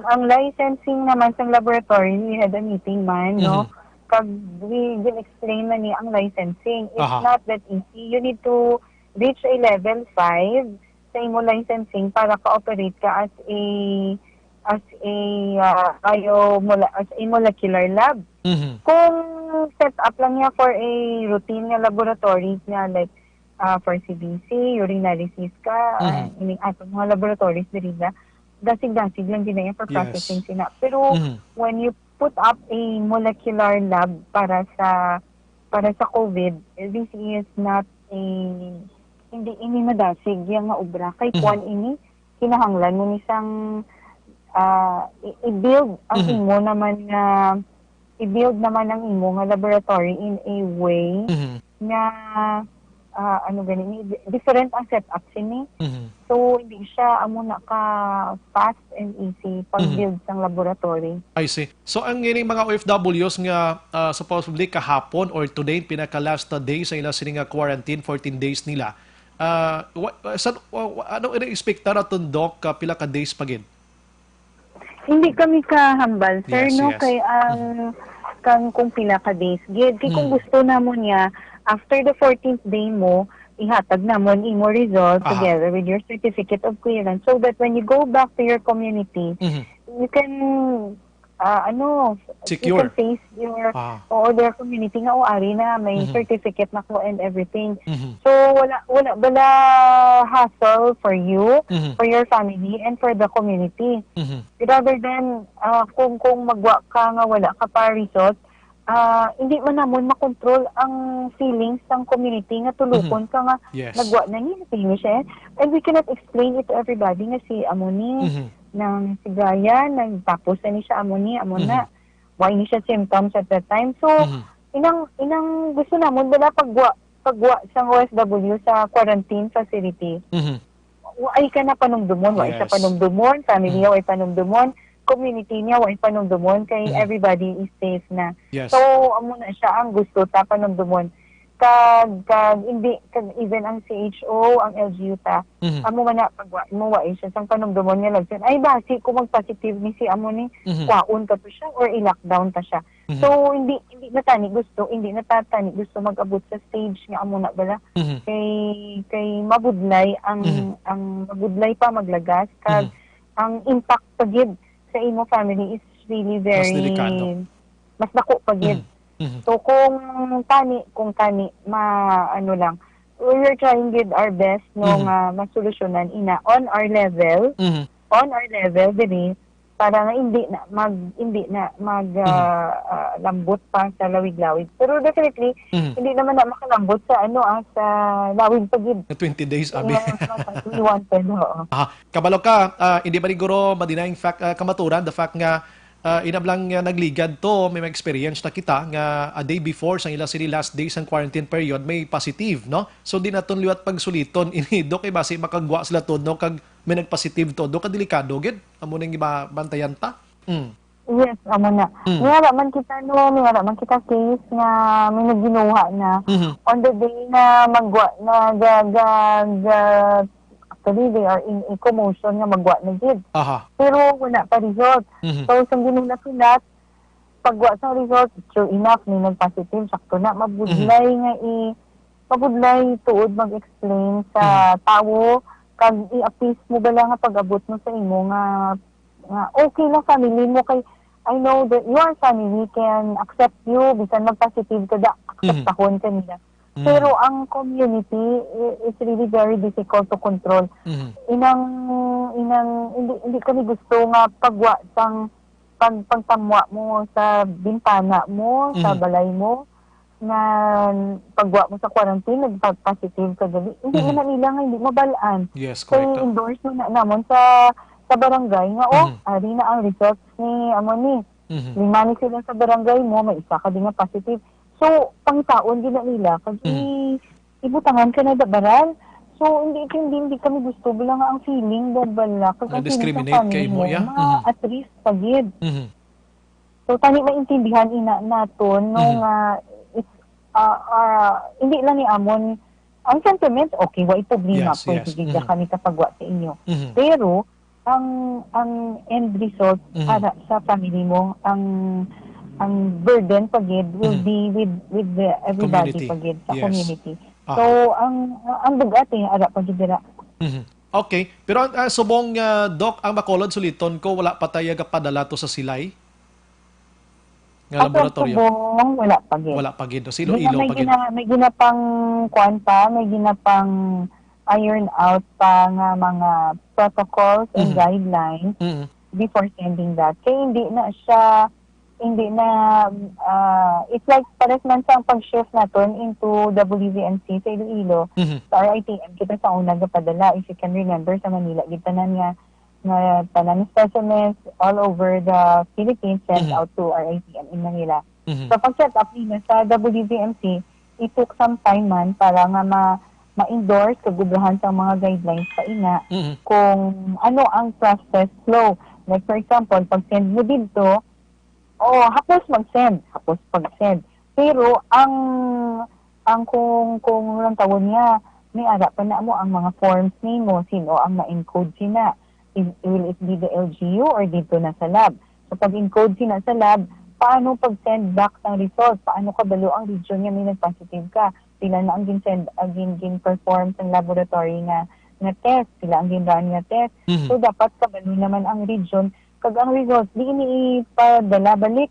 ang licensing naman sa laboratory, we had a meeting man, no? Mhm. Kag we will explain na ni ang licensing. It's Aha. not that easy. You need to reach a level five sa imo licensing para ka-operate ka as a, as a, ah, bio-, mola-, as a molecular lab. Mhm. Kung set up lang niya for a routine nga laboratories nga, like, ah, for C B C, urinalysis ka, ah, Mhm. ining ato mga laboratories diri na, dasig-dasig lang gid na yan for Yes. processing sina. Pero Mhm. when you put up a molecular lab para sa, para sa COVID, this is not a, hindi ini madasig yang nga obra. Kay Mhm. kuwan ini, kinahanglan mo ni sang, ah, i-, i-build ang Mhm. imo naman nga, i-build naman ang imo nga laboratory in a way Mhm. nga, ah, ano gani ni, di-, different ang setup sini. Mhm. So, hindi siya amo na ka fast and easy pag-build Mhm. sang laboratory. I see. So, ang ining mga O F Ws nga, ah, supposedly kahapon or today, pinaka last day sa ila sini nga quarantine, fourteen days nila, ah, wa-, wa-, san-, wa-, wa-, ano ini expectar aton, Doc, ka pila ka days pa gid? Hindi kami kahambal, sir, Yes, no? yes. Kay ang, Mhm. kang kung pila ka days gid. Kay kung Mm. gusto namon nga, after the fourteenth day mo, ihatag namon imo result Aha. together with your certificate of clearance, so that when you go back to your community, Mhm. you can, ah, ano, you Secure. can face your, Ah. oo, their community nga, "O, ari na, may Mhm. certificate na ko and everything." Mhm. So, wala, wala bala hassle for you, Mhm. for your family, and for the community. Mhm. Rather than, ah, kung, kung magwa ka nga wala ka pa result, ah, hindi man namon makontrol ang feelings sang community nga tulukon Mhm. ka nga Yes. nagwa na ni, finish eh. And we cannot explain it to everybody nga si amo ni, Mhm. nang si Brian, nagtapos na ni siya, amo ni, amo na. Mhm. Why ni siya symptoms at that time? So, Mhm. inang, inang gusto namon, wala pagwa, pagwa sang O F W sa quarantine facility. Mhm. Wa-, ay ka na panumdumon, wa siya Yes. panumdumon, family Mm. niya way panumdumon, community niya way panumdumon, kay Mm. everybody is safe na. Yes. So, amo na siya ang gusto ta panumdumon. Kag, kag, hindi, kag even ang C H O, ang L G U ta, Mhm. amo man na, pag wa, mo wa siya sang panumdumon nga lagson, ay, basi kung mag-positive ni si amo ni, Mhm. kwaon ka to siya or i-lockdown ta siya. Mhm. So, hindi, hindi na tani gusto, hindi na ta-, tani gusto mag-abot sa stage nga amo na bala. Mhm. Kay, kay mabudlay ang, Mhm. ang mabudlay pa maglagas, kag Mhm. ang impact pa gid sa imo family is really Mas very, delikado. mas dako pa gid. Mhm. Mhm. So, kung tani, kung tani, ma-, ano lang, we are trying with our best, no, Mhm. nga masolusyonan ina on our level, Mhm. on our level, diri, para nga hindi na mag, hindi na mag, Mhm. ah, ah, lambot pa sa lawig-lawig. Pero definitely, Mhm. hindi naman na makalambot sa, ano, ah, sa lawig pa gid. Nga twenty days, abi. Nga, nga we wanted, oo. Aha. Kabalo ka, ah, hindi ba ni guro ma-deny ang fact, ah, kamaturan, the fact nga, ah, inablang nga nagligad to, may ma-experience na kita nga a day before sang ila sini last day sang quarantine period, may positive, no? So, di naton liwat pagsuliton ini, Dok, kay basi makagwa sila to, no? Kag may nag-positive to, do ka delikado gid. Amo nang iba bantayan ta. Mm. Yes, amo na. Mm. May ara man kita, no, may ara man kita case nga may nagginuha na. Mhm. On the day na magwa, na ga, ga, ga, actually, they are in a commotion nga magwa na gid. Aha. Pero wala pa result. Mhm. So, sang ginhuna-hunat, pagwa sa result, sure enough, may nag-positive, sakto na, mabudlay Mhm. nga i-, mabudlay tuod mag-explain sa Mhm. tawo, kag i-appease mo bala nga pag-abot mo sa imo nga, nga okay lang family mo, kay I know that your family can accept you, bisan mag-positive ka da, Mhm. akseptahon ka nila. Mm. Pero ang community i-, is really very difficult to control. Mhm. Inang, inang, hindi, hindi kami gusto nga pagwa sang pag-, pagtamwa mo sa bintana mo, sa Mhm. balay mo, nga pagwa mo sa quarantine, nagpa-positive ka gali. Hindi Mhm. man na nila nga hindi mabal-an. Yes, Kay correct, ah. endorse man na namon sa, sa barangay nga, "Oh, Mhm. ari na ang results ni amo ni." Mhm. Lima ni sila sa barangay mo, may isa ka din nga positive. So, pangitaon din na nila. Kag Mhm. i-, ibutangan ka na da baral. So, hindi, hindi, hindi kami gusto. Bala nga ang feeling, da bala. Kag ang feeling sa Na-discriminate family kay mo, mo, yeah? ma-, Mhm. at risk pa gid. Mhm. So, tani maintindihan ina naton, no, Mhm. nga it's, ah, ah, hindi lang ni amon ang sentiment, okay, wa problema, Yes, pwede yes. gid Mhm. kami kapagwa sa inyo. Mhm. Pero, ang, ang end result Mhm. para sa family mo, ang, ang burden pa gid will Mhm. be with, with the everybody Community. pa gid sa Yes. community. Aha. So, ang, ang bugati, ara pa gid dira. Mhm. Okay. Pero ang, ah, subong, ah, Doc, ang Bacolod, suliton ko, wala pa tayo gapadala to sa Silay? Nga As of laboratorio? Subong, wala pa gid. Wala pa gid. Sa Di na, may Iloilo pa gid. gina-, may ginapang kuwan pa, may ginapang iron out pa nga mga protocols and Mhm. guidelines Mhm. before sending that. Kaya hindi na siya, hindi na, ah, it's like pares man sa ang pag-shift naton into W V M C sa Iloilo, Mhm. sa R I T M, kita sa una gapadala, if you can remember, sa Manila, gid tanan nga, nga tanan specimens all over the Philippines sent Mhm. out to R I T M in Manila. Mhm. So, pag-set up nila sa W V M C, it took some time man para nga ma-, ma-endorse kag obrahan sa mga guidelines pa ina Mhm. kung ano ang process flow. Like, for example, pag-send mo dito, oh, hapos mag-send, hapos pag-send. Pero ang, ang kung, kung lang tawon niya, may ara pa na mo ang mga forms nimo, sino ang ma-encode sina? Is, will it be the L G U or dito na sa lab? So, pag-encode sina sa lab, Paano pag-send back sang result? Paano kabalo ang region nga may nag-positive ka? Pila na ang gin-send, ah, gin-, gin-perform sang laboratory nga, nga test? Pila ang gin-run nga test? Mhm. So, dapat kabalo naman ang region. Kag ang result, di ini ipadala balik,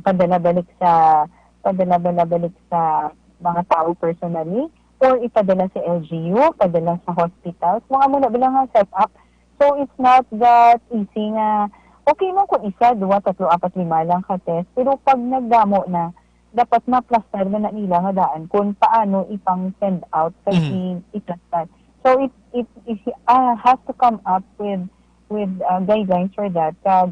padala balik sa, padala bala balik sa mga tao personally, or ipadala sa L G U, padala sa hospitals. Mga muna ba lang nga set up. So, it's not that easy nga, okay man kung isa, duwa, tatlo, apat, lima lang ka test. Pero pag nagdamo na, dapat maplastar na, na nila nga daan kung paano ipang-send out kag Mhm. i-, iplastar. So, it, it, it, ah, has to come up with, with, ah, guidelines for that. Kag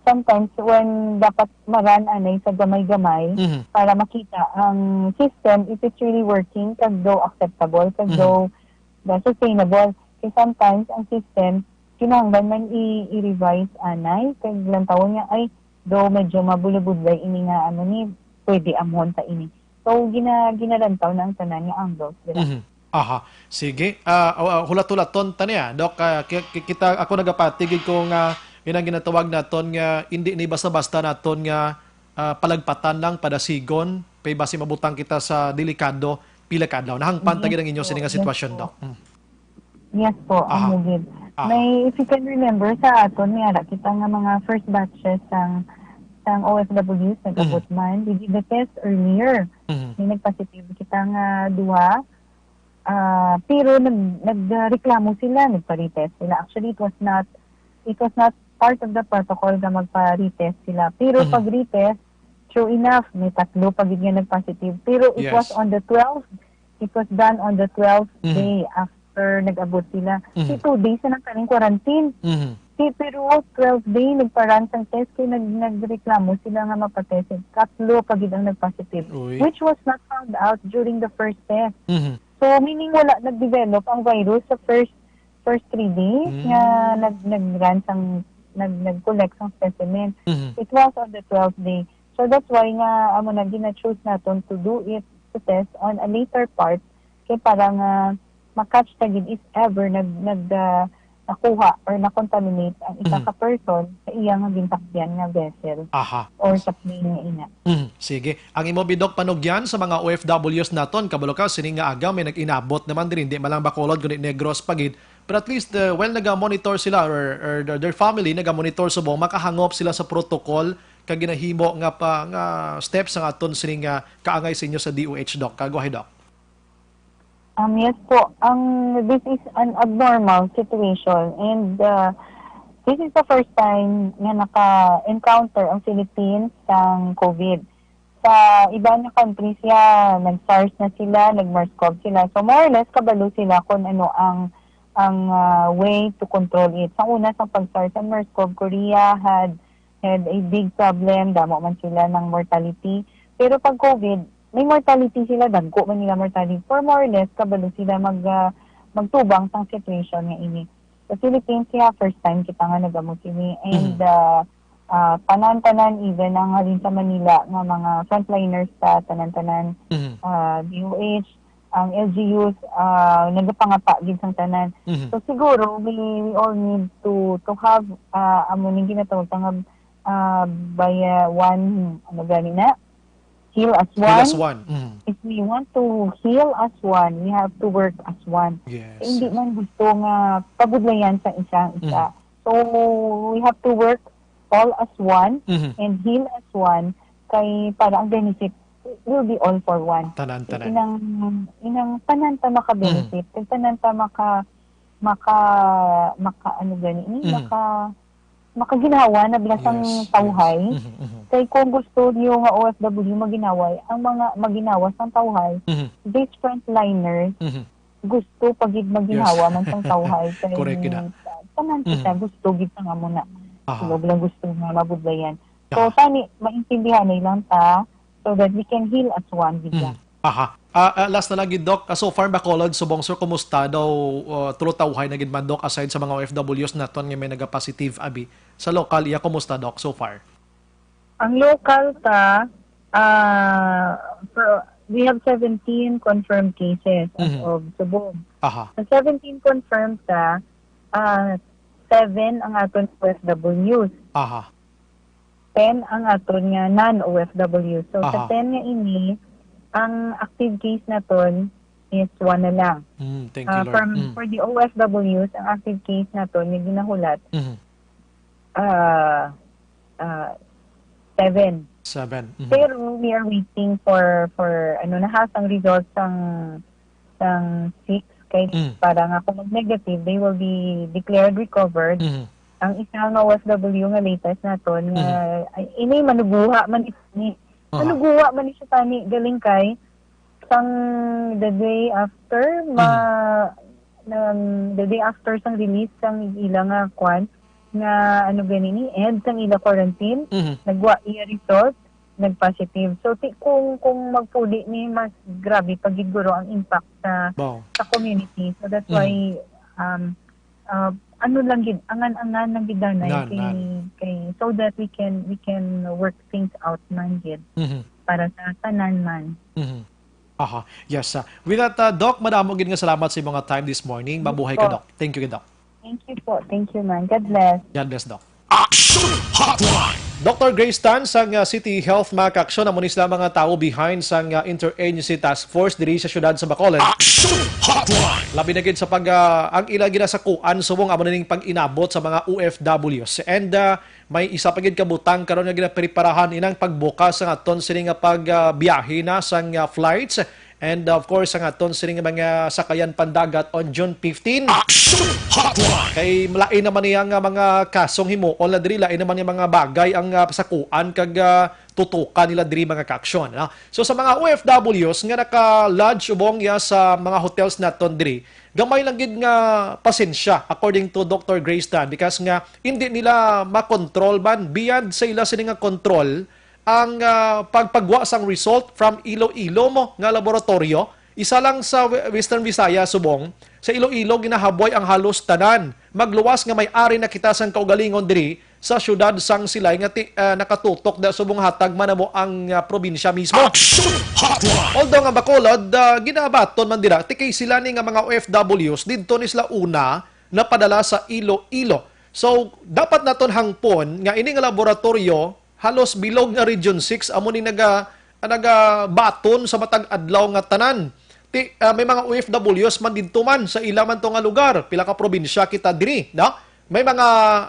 sometimes, when dapat maran anay sa gamay-gamay Mhm. para makita ang system, if it's really working, kag daw acceptable, kag Mhm. daw, daw sustainable. Kay sometimes, ang system, kinahanglan man i-, i-revise anay, kag lantawon nga, ay, daw medyo mabulabudlay ini nga, ano ni, pwede amhon sa ini. So, gina-, ginalantaw na ang tanan nga angles, di ba? Mhm. Aha. Sige. Ah, ah, ah, hulat-hulaton ta niya, Doc. Ah, ki-, ki-, kita, ako nagapatigid ko nga inang ginatawag naton nga hindi ni basta-basta naton nga, ah, palagpatan lang, padasigon, kay basi mabutang kita sa delikado pila ka adlaw. Nahangpan ta Yes gid ang inyo po, sini nga yes sitwasyon, po. Doc. Mm. Yes po, Aha. amo gid. Aha. May, if you can remember, sa aton, may ara kita nga mga first batches sang, sang O F Ws, nag-abot Mhm. man. We did the test earlier. Mhm. May nag-positive kita nga duha. Ah, pero nag-, nagreklamo sila, nagpa-retest sila. Actually, it was not, it was not part of the protocol nga magpa-retest sila. Pero Mhm. pag-retest, true enough, may tatlo pa gid nga nag-positive. Pero it was Yes. on the twelfth, it was done on the twelfth Mhm. day after nag-abot sila. Mhm. Si two days na lang kaning quarantine. Mhm. Si, pero twelve day, nagpa-run sang test kay nag-, nagreklamo sila nga mapatest. Tatlo pa gid ang nag-positive, Uy. which was not found out during the first test. Mhm. So, meaning wala nag-develop ang virus sa first, first three days Mm. nga nag-, nag-run sang, nag-, nag-collect sang specimen. Mhm. It was on the twelfth day. So, that's why nga, amo na, gina-choose naton to do it, to test on a later part, kay para nga ma-catch ta gid if ever nag-, nag-, ah, nakuha or na-contaminate ang isa Mm. ka person sa iya nga gintakyan nga vessel Aha. or sa plane nga ina. Mm, sige. Ang imo bi, Doc, panugyan sa mga O F Ws naton, kabalo ka, sini nga aga may nag-inabot naman diri, hindi man lang Bacolod, kundi Negros pa gid. But at least, uh, well, naga-monitor sila or, or their, their family naga-monitor subong makahangop sila sa protocol kag ginahimo nga pa, nga steps ang aton sini nga kaangay sa inyo sa D O H, Doc. Ka, go ahead, Doc. Um, yes po. Ang, this is an abnormal situation, and, uh, this is the first time nga naka-encounter ang Philippines sang COVID. Sa iba nga countries, ya, nag-SARS na sila, nag-MERS-CoV sila. So, more or less, kabalo sila kung ano ang, ang, ah, way to control it. Sa una, sa pag-SARS and MERS-CoV, Korea had, had a big problem. Damo man sila ng mortality. Pero pag COVID, may mortality sila, dagko man nila mortality. For more or less, kabalo sila mag, ah, magtubang sang situation nga ini. Sa Philippines, ya, first time kita nga nag-amo sini. And, Mhm. ah, ah, tanan-tanan, even ang halin sa Manila nga mga frontliners sa tanan-tanan, Mhm. ah, D O H, ang L G Us, ah, nagapangapa gid sang tanan. Mhm. So, siguro, we, we all need to, to have, ah, amo ning ginatawag ta nga, ah, by, ah, one, ano gani na? Heal as Heal as one. one. Mhm. If we want to heal as one, we have to work as one. Yes, Hindi yes. man gusto nga pabudlayan sa isa ang isa. Mhm. So, we have to work all as one Mhm. and heal as one kay para ang benefit will be all for one. Tanan, tanan. Inang, inang tanan ta maka-benefit, Mhm. kay tanan ta maka, maka, maka, ano gani ni, Mhm. maka, makaginhawa na bilang sang Yes, yes. tawhay. Mhm, mhm. Kay kung gusto niyo nga O F W maginhaway, ang mga maginhawa sang tawhay, Mhm. these frontliners, Mhm. gusto pa gid maginhawa Yes. man sang tawhay. Kay Correct gid na. tanan kita Mhm. gusto gid sa nga muna. Aha. Sila lang gusto nga mabudlayan. So, Aha. tani, maintindihanay lang ta so that we can heal as one gid. Mhm. Aha. Ah, ah, last na lang gid, Doc. Ah, so far, Bacolod, subong, sir, kumusta daw, ah, tulo tawhay na gid man, Doc, aside sa mga O F Ws naton nga may nagapositive, abi? Sa lokal, iya, kumusta, Doc, so far? Ang lokal ta, ah, for, we have seventeen confirmed cases as Mhm. of subong. Aha. Sa seventeen confirmed ta, ah, seven ang aton O F Ws. Aha. ten ang aton nga non-O F W. So, sa Aha. ten nga ini, ang active case naton is one na lang. Mm, thank you, Ah, Lord. from, Mm. for the O F Ws, ang active case naton nga ginahulat, Mhm. ah, ah, seven. Seven. Mhm. Pero we are waiting for, for, ano na ha, sang results sang, sang six. Kay Mm. para nga kung mag-negative, they will be declared recovered. Mhm. Ang isa nga O F W nga latest naton, nga, Mhm. ay, ini manuguha man ni, Aha. manuguha man ni siya tani, galing kay sang the day after, ma-, Mhm. nang the day after sang release sang ila nga kwan, nga ano gani ni, end sang ila quarantine, Mhm. nagwa iya result, nag-positive. So, ti-, kung, kung magpuli ni, mas grabe pa gid guro ang impact sa, Wow. sa community. So, that's Mhm. why, um, uh, ano lang gid, angan-angan lang gid danay Nan, kay, nan. kay, so that we can, we can work things out man gid Mhm. para sa tanan man. Mhm. Aha. Yes, ah. With that, ah, Doc, madamo gid nga salamat sa imong time this morning. Yes Mabuhay po. ka, Doc. Thank you, Doc. Thank you po. Thank you, man. God bless. God bless, Doc. Action Hotline. Doctor Grace Tan sang, ah, City Health Mac Action, amo ni sila mga tawo behind sang, ah, Interagency Task Force diri sa siyudad sa Bacolod. Action Hotline. Labi na gid sa pag, ah, ang ila ginasakuan subong amo na ning pag-inabot sa mga O F Ws. And, ah, may isa pa gid ka butang karon nga ginapreparahan inang pagbukas sang aton sini nga pag, ah, biyahe na sang, ah, flights. And of course, ang aton sining mga sakayan pandagat on June fifteen. Action Hotline! Kay lain naman niya nga mga kasong himuon na diri, lain naman niya mga bagay ang, ah, sakuan kag, ah, tutukan nila diri, mga kaaksyon, no? So, sa mga O F Ws nga naka-lodge ubong ya sa mga hotels naton diri, gamay lang gid nga pasensya, according to Doctor Grace Tan, because nga hindi nila makontrol man beyond sa ila sini nga kontrol ang, ah, pagpagwa sang result from Iloilo mo nga laboratoryo. Isa lang sa We-, Western Visayas subong, sa Iloilo ginahabway ang halos tanan. Magluwas nga may ari na kita sang kaugalingon diri sa siyudad sang Silay nga ti-, ah, nakatutok da subong hatag man namo ang, ah, probinsya mismo. Action Hotline! Although nga Bacolod, ah, ginabaton man dira, ti kay sila ni nga mga O F Ws, didto ni sila una napadala sa Iloilo. So, dapat naton hangpon nga ini nga laboratoryo, halos bilog nga Region six amo ni naga-, nagabaton sa matag adlaw nga tanan. Ti, ah, may mga O F Ws man didto man sa ila man to nga lugar. Pila ka probinsya kita diri, no? May mga,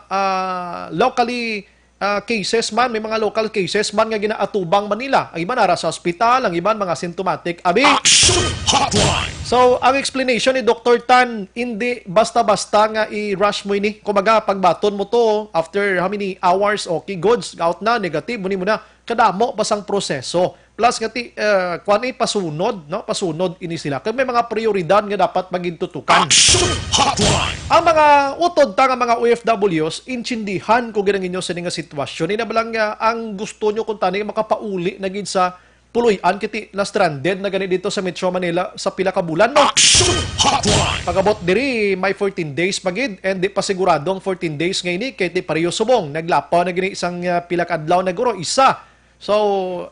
ah, locally, ah, cases man, may mga local cases man nga ginaatubang man nila. Ang iban ara sa ospital, ang iban mga symptomatic. Abi? Action Hotline! So, ang explanation ni Doctor Tan, hindi basta-basta nga i-rush mo ini. Kumbaga, pagbaton mo to, after how many hours, okay, goods, out na, negative, muni mo na. Kadamo pa sang proseso. Plus nga ti, eh, kuwan, eh, pasunod, no? Pasunod ini sila. Kay may mga prioridad nga dapat magintutukan. Action Hotline! Ang mga utod ta nga mga O F Ws, intindihan ko gid ang inyo sini nga sitwasyon. Ina ba lang nga ang gusto nyo kung tani makapauli na gid sa puloy-an, kiti na stranded na gani dito sa Metro Manila sa pila ka bulan, no? Action Hotline! Pag-abot diri, may fourteen days pa gid, and di pa sigurado ang fourteen days nga ini, kay ti pareho subong, naglapaw na gini isang, ah, pila ka adlaw na guro, isa. So,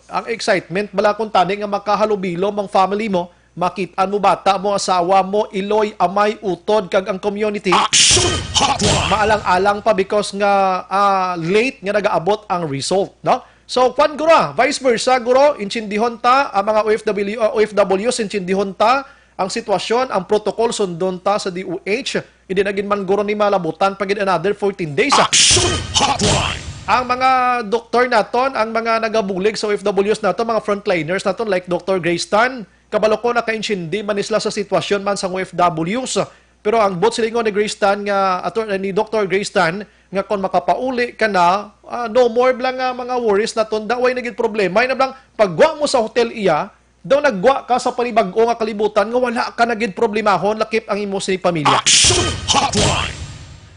ang excitement bala kung tani nga makahalubilo ang family mo, makit-an mo bata mo, asawa mo, iloy, amay, utod, kag ang community. Action Hotline! Maalang-alang pa because nga, ah, late nga nagaabot ang result, no? So, kwan guro, vice versa guro, intindihon ta ang mga O F W, ah, O F Ws, intindihon ta ang sitwasyon, ang protocol sundon ta sa D O H. Hindi na gid man guro ni malabutan pa gid another fourteen days, ah. Action Hotline! Ang mga doktor naton, ang mga nagabulig sa O F Ws naton, mga frontliners naton, like Doctor Grace Tan, kabalo ko nakaintindi man ni sila sa sitwasyon man sang O F Ws. Pero ang buot silingon ni Grace Tan nga, ato, ni Doctor Grace Tan, nga kon makapauli ka na, ah, no more bala nga mga worries naton, da, way na gid problema. Ina bala lang, pagwa mo sa hotel iya, daw nagwa ka sa panibag-o nga kalibutan nga wala ka na gid problemahon, lakip ang imo sini pamilya. Action Hotline!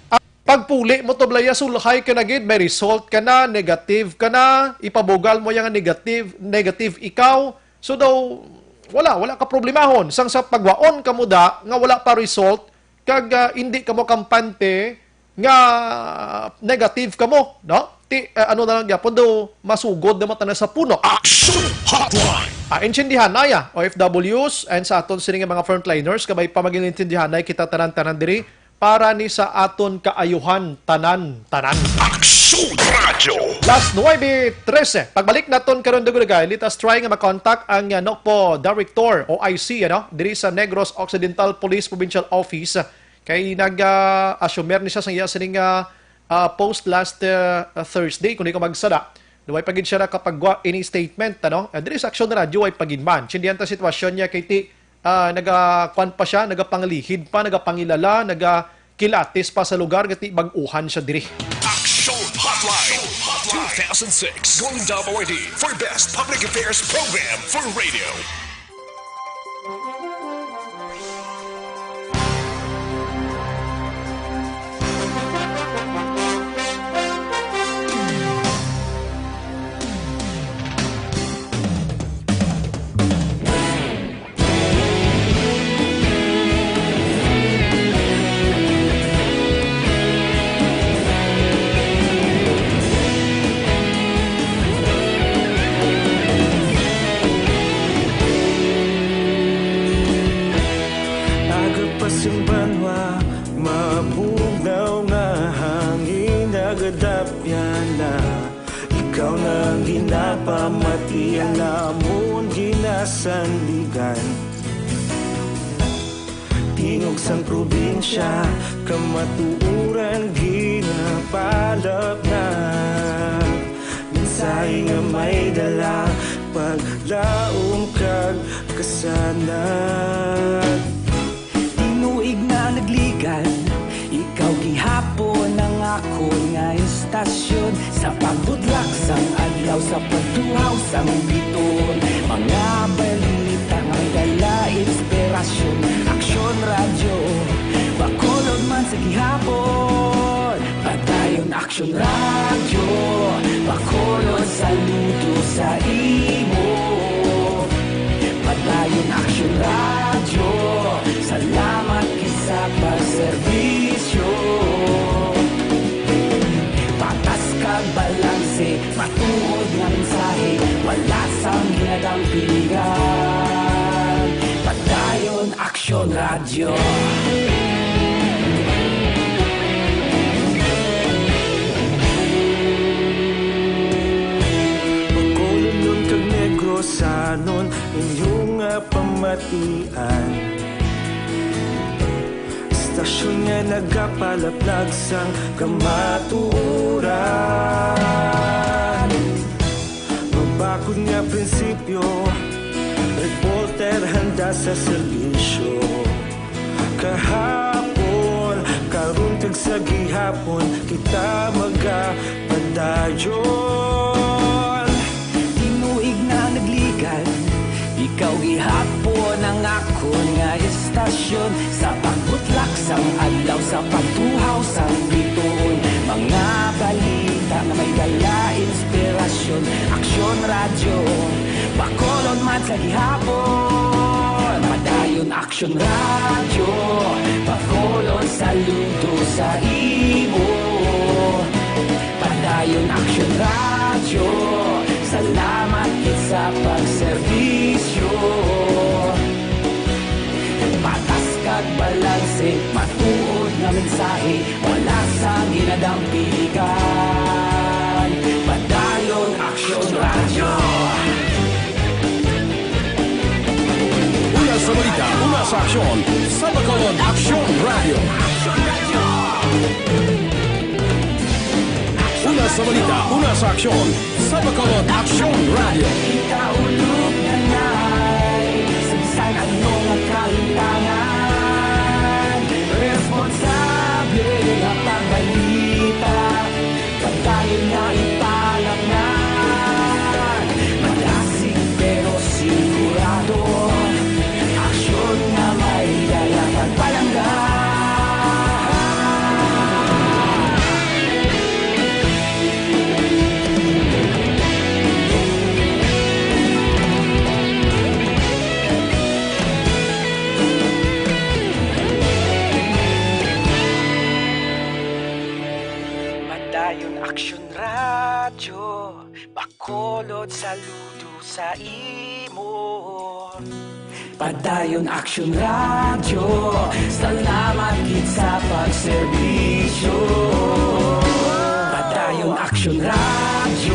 Ang pagpuli mo to, balaya, sulhay ka na gid, may result ka na, negative ka na, ipabugal mo yang negative, negative ikaw. So daw, wala, wala ka problemahon. Sang sa pagwaon ka mo da, nga wala pa result, kag, ah, hindi ka mo kampante nga negative ka mo, no? Ti, ah, ano na lang gyapon daw, masugod na mata na sa puno. Action Hotline! Ah, intindihan na ya, O F Ws, and sa aton sini nga mga frontliners, kabay pa maging intindihan na kita tanan-tanan diri para ni sa aton kaayuhan tanan-tanan. Action Radyo Las nuebe trese. Pagbalik naton karon, dugay-dugay, let us try nga makontak ang, uh, Nokpo Director o I C, ano, diri sa Negros Occidental Police Provincial Office. Kay nag, uh, assumer ni siya sa iya sining, uh, uh, post last, uh, uh, Thursday, kung di ko magsala. Way pa gid siya nakapagwa ini statement, ano? Uh, diri sa Aksyon Radyo, way pa gid man. Sindihan ta sitwasyon niya kay ti, ah, nagakuan pa siya, nagapanglihid pa, nagapangilala, nagakilatis pa sa lugar, nga ti bag-uhan siya diri. Action Hotline, two thousand six, Golden Dome Awardee for Best Public Affairs Program for Radio. Agapas ang banwa, mabugnaw nga hangin, nagadapyan na. Ikaw na ang ginapamati, ang amon ginasandigan. Tingog sang probinsya, kamatuoran ginapalapnag. Mensahe nga may dala, paglaom kag kasanag. Tinuig na nagligan, ikaw gihapon ang akon nga istasyon. Sa pagbudlak sang adlaw, sa pagtuhaw sang bituon, mga balita nga may dala inspirasyon. Aksyon Radyo, Bacolod man sa gihapon. Padayon Aksyon Radyo, Bacolod, saludo sa imo. Padayon Aksyon Radyo, salamat gid sa pagserbisyo. Patas kag balanse, matuod nga mensahe, wala sang ginadampigan. Padayon Aksyon Radyo. Bacolodnon kag Negrosanon, inyo nga pamatian. Istasyon nga nagapalaplag sang kamatuoran. Mabakod nga prinsipyo, reporter handa sa serbisyo. Kahapon, karon kag sa gihapon, kita magapadayon. Tinuig na nagligan, ikaw gihapon ang akon nga istasyon. Sa pagbutlak sang adlaw, sa pagtuhaw sang bituon, mga balita nga may dala inspirasyon. Aksyon Radyo, Bacolod man sa gihapon. Padayon Aksyon Radyo, Bacolod, saludo sa imo. Padayon Aksyon Radyo, salamat gid sa pagserbisyo. Patas kag balanse, matuod nga mensahe, wala sang ginadampigan. Padayon Aksyon Radyo. Una sa balita, una sa aksyon, sa Bacolod Aksyon Radyo. Una sa balita, una sa aksyon, sa Bacolod Aksyon Radyo. Ikaulog na na'y sa bisan ano nga kahitangan. Responsable nga pagbalita, pagdayon nga ipalapnag. Madasig pero sigurado, aksyon nga may dala pagpalangga. Padayon Aksyon Radyo, Bacolod, saludo sa imo. Padayon Aksyon Radyo, salamat gid sa pagserbisyo. Padayon Aksyon Radyo.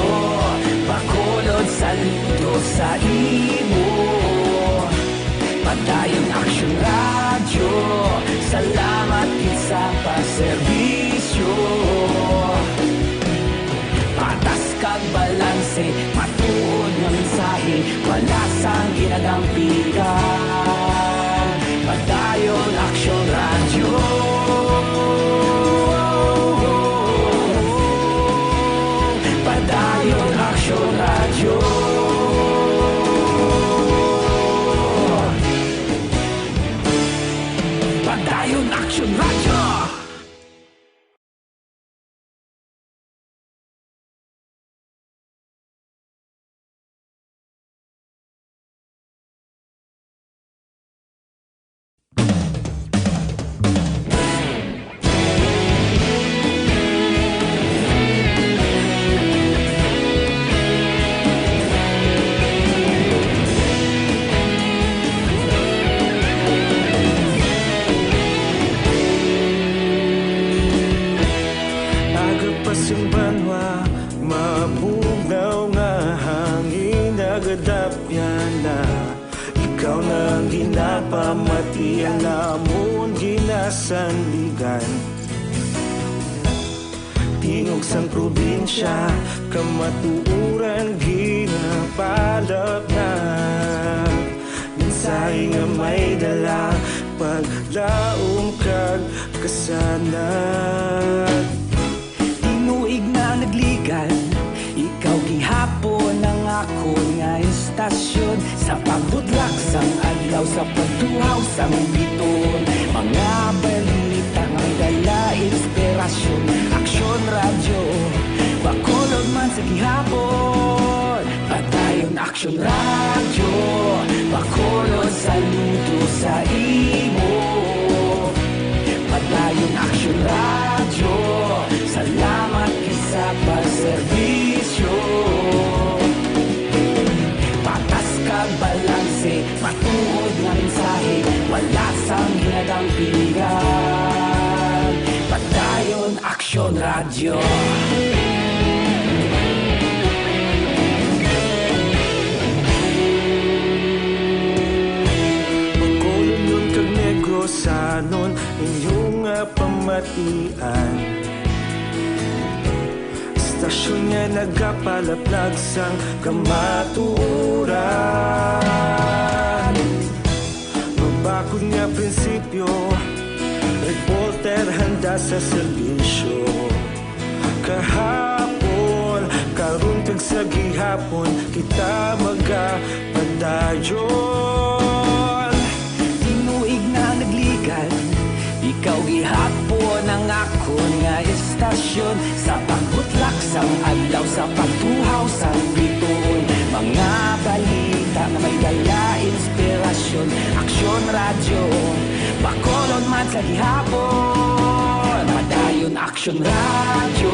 sa imo. Padayon Aksyon Radyo, salamat gid sa pagserbisyo. Patas kag balanse, matuod nga mensahe, wala sang ginadampigan. Padayon Aksyon Radyo. Padayon Aksyon Radyo. Padayon Aksyon Radyo. Aga pa sing banwa, mabugnaw nga hangin, nagadapyan na. Ikaw na ang ginapamatian namon, ginasandigan. Tingog sang probinsya, kamatuoran ginabalap na. Mensahe nga may dala, paglaom kag kasanag. Tinuig na nagligan, ikaw gihapon ang akon nga istasyon. Sa pagbutlak sang adlaw, sa pagtuhaw sang bituon, mga balita nga may dala inspirasyon. Aksyon Radyo, Bacolod man sa gihapon. Padayon Aksyon Radyo, Bacolod, saludo sa imo. Padayon Aksyon Radyo, salamat gid sa pagserbisyo. Patas kag balanse, matuod nga mensahe, wala sang ginadampigan. Padayon Aksyon Radyo. Bacolod kag Negrosanon, inyo nga pamatian. Istasyon nga nagapalaplag sang kamatuoran. Mabakod nga prinsipyo, reporter handa sa serbisyo. Kahapon, karon kag sa gihapon, kita magapadayon. Tinuig na nagligan, ikaw gihapon ang akon nga istasyon. Sa pagbutlak sang adlaw, sa pagtuhaw sang bituon, mga balita nga may dala inspirasyon. Aksyon Radyo, Bacolod man sa gihapon. Padayon Aksyon Radyo,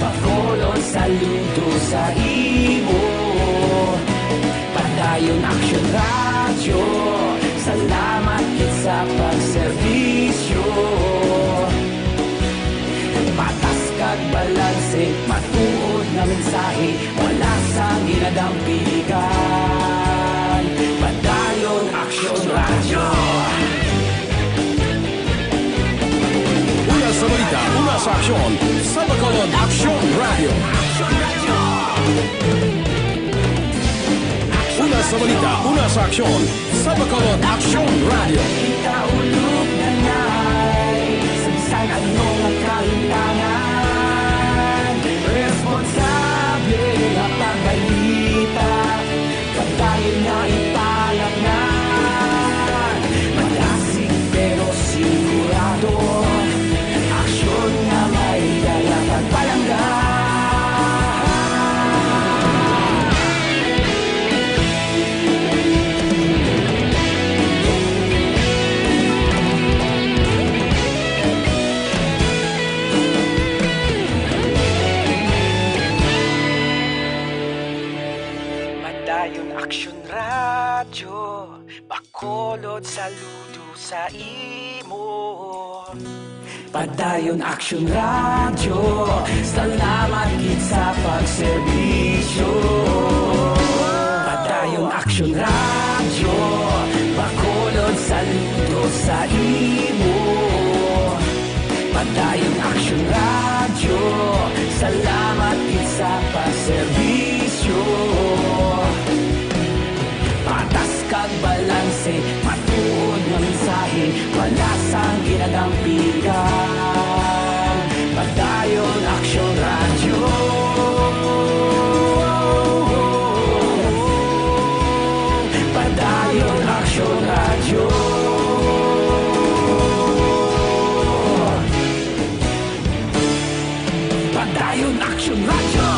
Bacolod, saludo sa imo. Padayon Aksyon Radyo, salamat gid sa pagserbisyo. Patas kag balanse, matuod nga mensahe, wala sang ginadampigan. Padayon Aksyon Radyo. Una sa balita, una sa aksyon, sa Bacolod Aksyon Radyo. Una sa balita, una sa aksyon, sa Bacolod Aksyon Radyo. Kaulog na na'y sagsag ang mga kalintangan. Responsable nga pagbalita, pagdayon nga ipalatnan. Malasig pero sigurado, aksyon nga may dala pagpalangga. Padayon Aksyon Radyo, Bacolod, saludo sa imo. Padayon Aksyon Radyo, salamat gid sa pagserbisyo. Yung Action Radyo, Bacolod, saludo sa imo. Padayon Action Radyo, salamat gid sa paserbisyo. Patas kag balanse, matuod nga mensahe, wala sang ginadampigan. Padayon Action Radyo. Padayon Action Radyo. Padayon Action Radyo.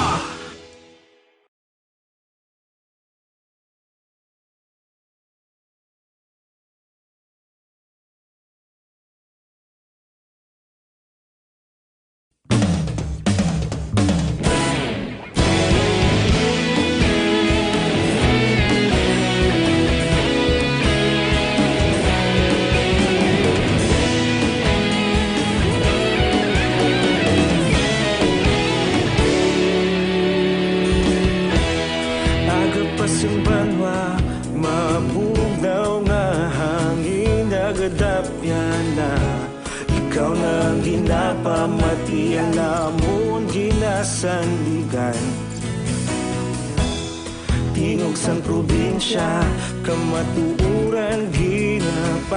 Agapas ang banwa, mabugnaw nga hangin, nagadapyan na. Ikaw na ang ginapamati, ang namon ginasandigan. Tingog sang probinsya, kamatuoran ginapalapnag.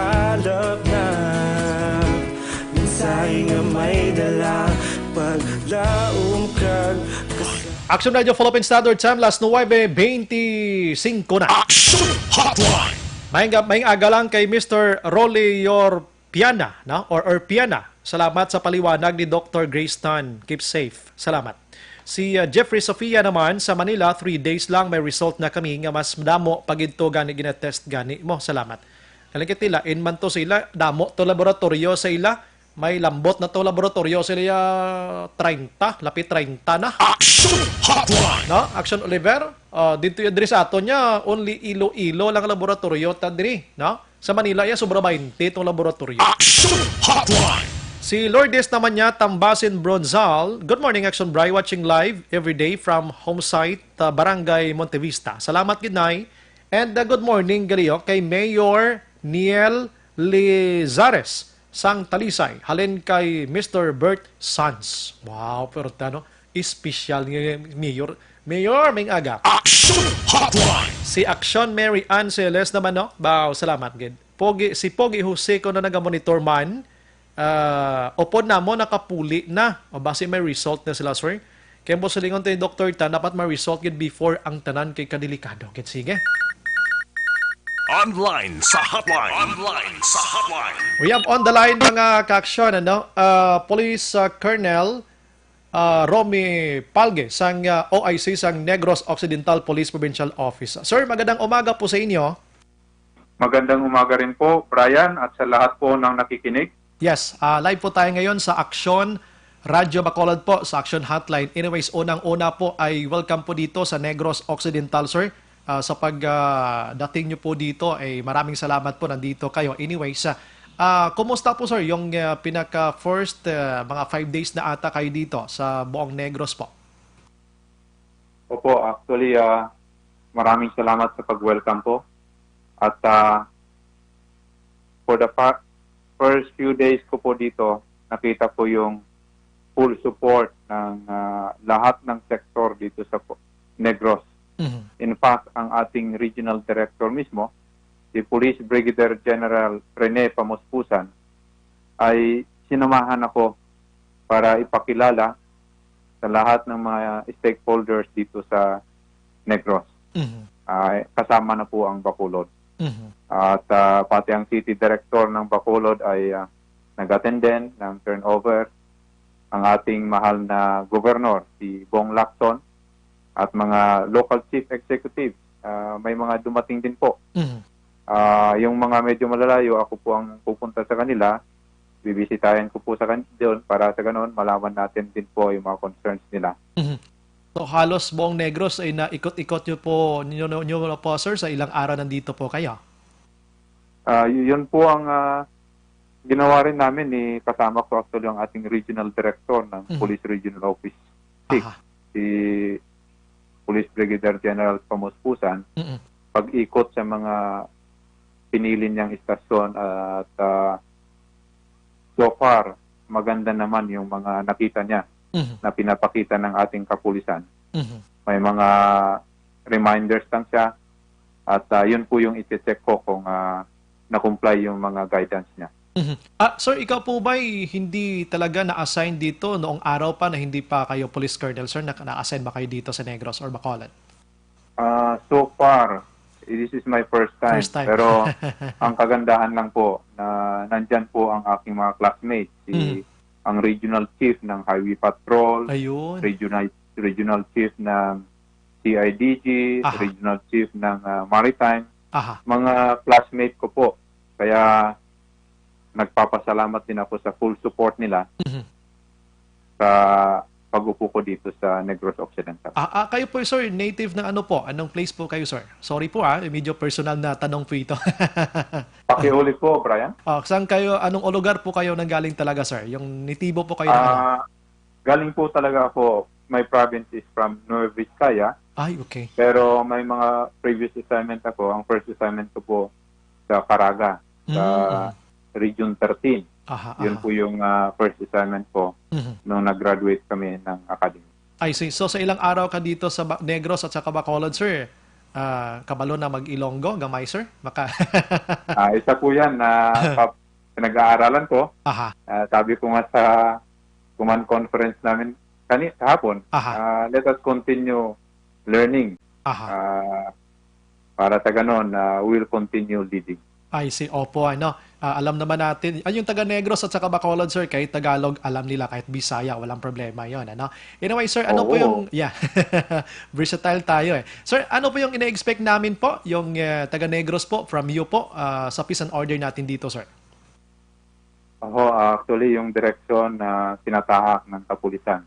Mensahe nga may dala, paglaom kag kas- Action Radio Philippine Standard Time, las nuwebe beintisinko na. Action Hotline. Maayong, maayong aga lang kay Mister Rolly Yor Piana, no? Or, or Piana. Salamat sa paliwanag ni Doctor Grace Tan. Keep safe. Salamat. Si, uh, Jeffrey Sofia naman sa Manila, three days lang may result na kami nga mas damo pa gid to gani ginatest gani mo. Salamat. Kalikit nila, in man to sila, damo to laboratorio sa ila, may lambot na to laboratorio sila, ah, treinta, lapit treinta na. Action Hotline. No? Action Oliver, ah, dito yung diri sa ato niya, only Iloilo lang laboratorio ta diri, no? Sa Manila, ya, sobra baynte itong laboratorio. Action Hotline. Si Lourdes naman niya, Tambasin Bronzal. Good morning, Action Bri. Watching live every day from home site, uh, Barangay Montevista. Salamat, gid, Nay. And, uh, good morning, Galio, kay Mayor Niel Lizares sang Talisay, halin kay Mister Bert Sanz. Wow, pero ano, espesyal nga mayor. Mayor, maayong aga. Action Hotline! Si Action Mary Ann Celes naman, no? Wow, salamat gid. Pogi, si Pogi Jose ko na nagamonitor man. Ah, upod namo nakapuli na. O basi may result na sila, sir. Kaya mo silingon tayo, Doktor Tan, dapat may result gid before ang tanan kay kadelikado. Gid, sige. Online sa hotline. Online sa hotline. We have on the line, mga ka-action, ano? Ah, Police, ah, Colonel, ah, Romy Palge sang, ah, O I C sang Negros Occidental Police Provincial Office. Sir, magandang umaga po sa inyo. Magandang umaga rin po, Brian, at sa lahat po ng nakikinig. Yes, ah, live po tayo ngayon sa Aksyon Radyo Bacolod po, sa Aksyon Hotline. Anyways, unang-una po ay welcome po dito sa Negros Occidental, sir. Ah, sa pag, ah, dating nyo po dito, ay maraming salamat po nandito kayo. Anyways, ah, ah, kumusta po, sir, yung, ah, pinaka first, ah, mga five days na ata kayo dito sa buong Negros po? Opo, actually, ah, maraming salamat sa pag-welcome po. At, ah, for the fa-, first few days ko po dito, nakita ko yung full support ng, ah, lahat ng sektor dito sa po-, Negros. Mhm. In fact, ang ating regional director mismo, si Police Brigadier General Rene Pamuspusan, ay sinamahan ako para ipakilala sa lahat ng mga stakeholders dito sa Negros. Mhm. Ah, kasama na po ang Bacolod. Mhm. At, ah, pati ang city director ng Bacolod ay, ah, nag-attend din ng turnover. Ang ating mahal na gobernador, si Bong Lacson, at mga local chief executive, ah, may mga dumating din po. Mhm. Ah, yung mga medyo malalayo, ako po ang pupunta sa kanila. Bibisitahin ko po sa kan-, doon para sa ganoon, malaman natin din po yung mga concerns nila. Mhm. So, halos buong Negros ay naikot-ikot nyo po, nyo, nyo, nyo po, sir, sa ilang araw nandito po kayo? Ah, y-, yun po ang, ah, ginawa rin namin ni, kasama ko actually ang ating regional director ng Mhm. Police Regional Office six, Aha. si Police Brigadier General Pamuspusan. Mm-mm. pag-ikot sa mga pinili niyang istasyon at, ah, so far, maganda naman yung mga nakita niya Mhm. na pinapakita ng ating kapulisan. Mhm. May mga reminders lang siya at, ah, yun po yung i-check ko kung, ah, na-comply yung mga guidance niya. Mhm. Ah, sir, ikaw po ba'y hindi talaga na-assign dito noong araw pa na hindi pa kayo police colonel, sir? Na-, na-assign ba kayo dito sa Negros or Bacolod? Ah, so far, this is my first time. First time. Pero ang kagandahan lang po na nandyan po ang aking mga classmates, si Mhm. ang regional chief ng Highway Patrol, Ayun. regional regional chief ng C I D G, Aha. regional chief ng, ah, Maritime, Aha. mga classmate ko po. Kaya nagpapasalamat din ako sa full support nila Mhm. sa pag-upo ko dito sa Negros Occidental. Ah, ah, kayo po, sir, native ng ano po? Anong place po kayo, sir? Sorry po, ah, medyo personal na tanong po ito. Pakiulit po, Brian. Ah, saan kayo, anong lugar po kayo nanggaling talaga, sir? Yung nitibo po kayo ng ano? Ah, galing po talaga ako, my province is from Nueva Vizcaya, Ay, okay. pero may mga previous assignment ako. Ang first assignment ko po sa Caraga, sa Mm. Region thirteen. Aha, Yun aha. po yung, ah, first assignment ko Mhm. nung nag-graduate kami ng academy. I see. So, sa ilang araw ka dito sa Ba-, Negros at sa Bacolod, sir, ah, kabalo na mag-Ilonggo, gamay, sir? Maka- Ah, isa po yan na pa-, pinag-aaralan ko. Aha. Ah, sabi ko nga sa command conference namin kani-, kahapon, Aha. ah, let us continue learning. Aha. Ah, para sa ganon, ah, we'll continue leading. I see. Opo, ano, ah, alam naman natin, ay, yung taga Negros at saka Bacolod, sir, kahit Tagalog, alam nila, kahit Bisaya, walang problema yon, ano. Anyway, sir, ano po Oo. yung, yeah, versatile tayo eh. Sir, ano po yung ina-expect namin po, yung, eh, taga Negros po, from you po, ah, sa peace and order natin dito, sir? Oho, ah, actually, yung direksyon na tinatahak ng kapulisan.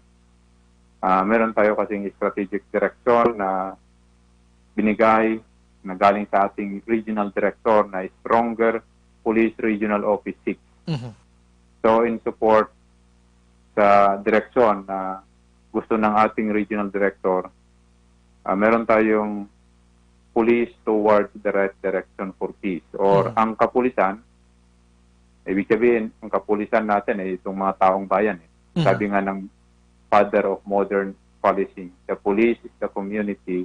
Ah, meron tayo kasing strategic direction na binigay na galing sa ating regional director na Stronger Police Regional Office six. Mhm. So, in support sa direksyon na gusto ng ating regional director, ah, meron tayong Police Towards the Right Direction for Peace, or Mhm. ang kapulisan. Ibig sabihin, ang kapulisan natin ay itong mga taong bayan eh. Mhm. Sabi nga ng father of modern policing, "The police is the community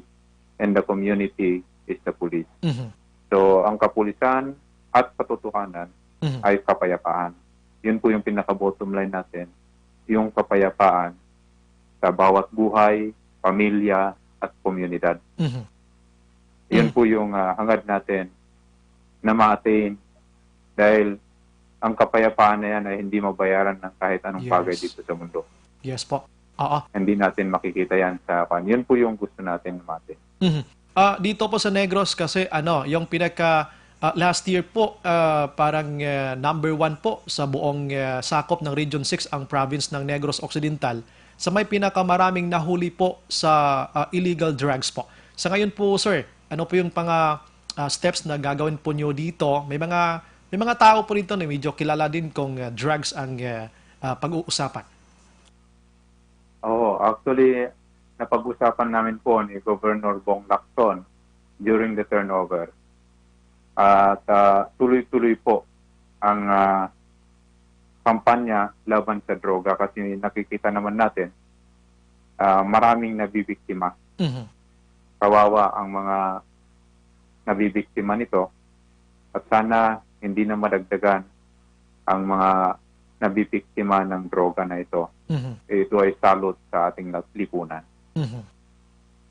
and the community is the police." Mhm. So, ang kapulisan at katotohanan Mhm. ay kapayapaan. Yun po yung pinaka-bottom line natin, yung kapayapaan sa bawat buhay, pamilya, at komunidad. Mhm. Yun Mm. po yung, ah, hangad natin na ma-attain dahil ang kapayapaan na yan ay hindi mabayaran ng kahit anong bagay Yes. dito sa mundo. Yes po. Oo. Hindi natin makikita yan sa kwan. Yun po yung gusto natin na ma-attain. Mhm. Ah, dito po sa Negros kasi, ano, yung pinaka, ah, last year po, ah, parang, ah, number one po sa buong, ah, sakop ng Region six ang province ng Negros Occidental sa may pinakamaraming nahuli po sa, ah, illegal drugs po. Sa ngayon po, sir, ano po yung mga, ah, steps na gagawin po niyo dito? May mga, may mga tao po dito na medyo kilala din kung, ah, drugs ang, ah, ah, pag-uusapan. Oo, actually, napag-usapan namin po ni Governor Bong Lacson during the turnover. At, ah, tuloy-tuloy po ang, ah, kampanya laban sa droga kasi nakikita naman natin, ah, maraming nabibiktima. Mhm. Kawawa ang mga nabibiktima nito at sana hindi na madagdagan ang mga nabibiktima ng droga na ito. Mhm. Ito ay salot sa ating lap-, lipunan. Mhm.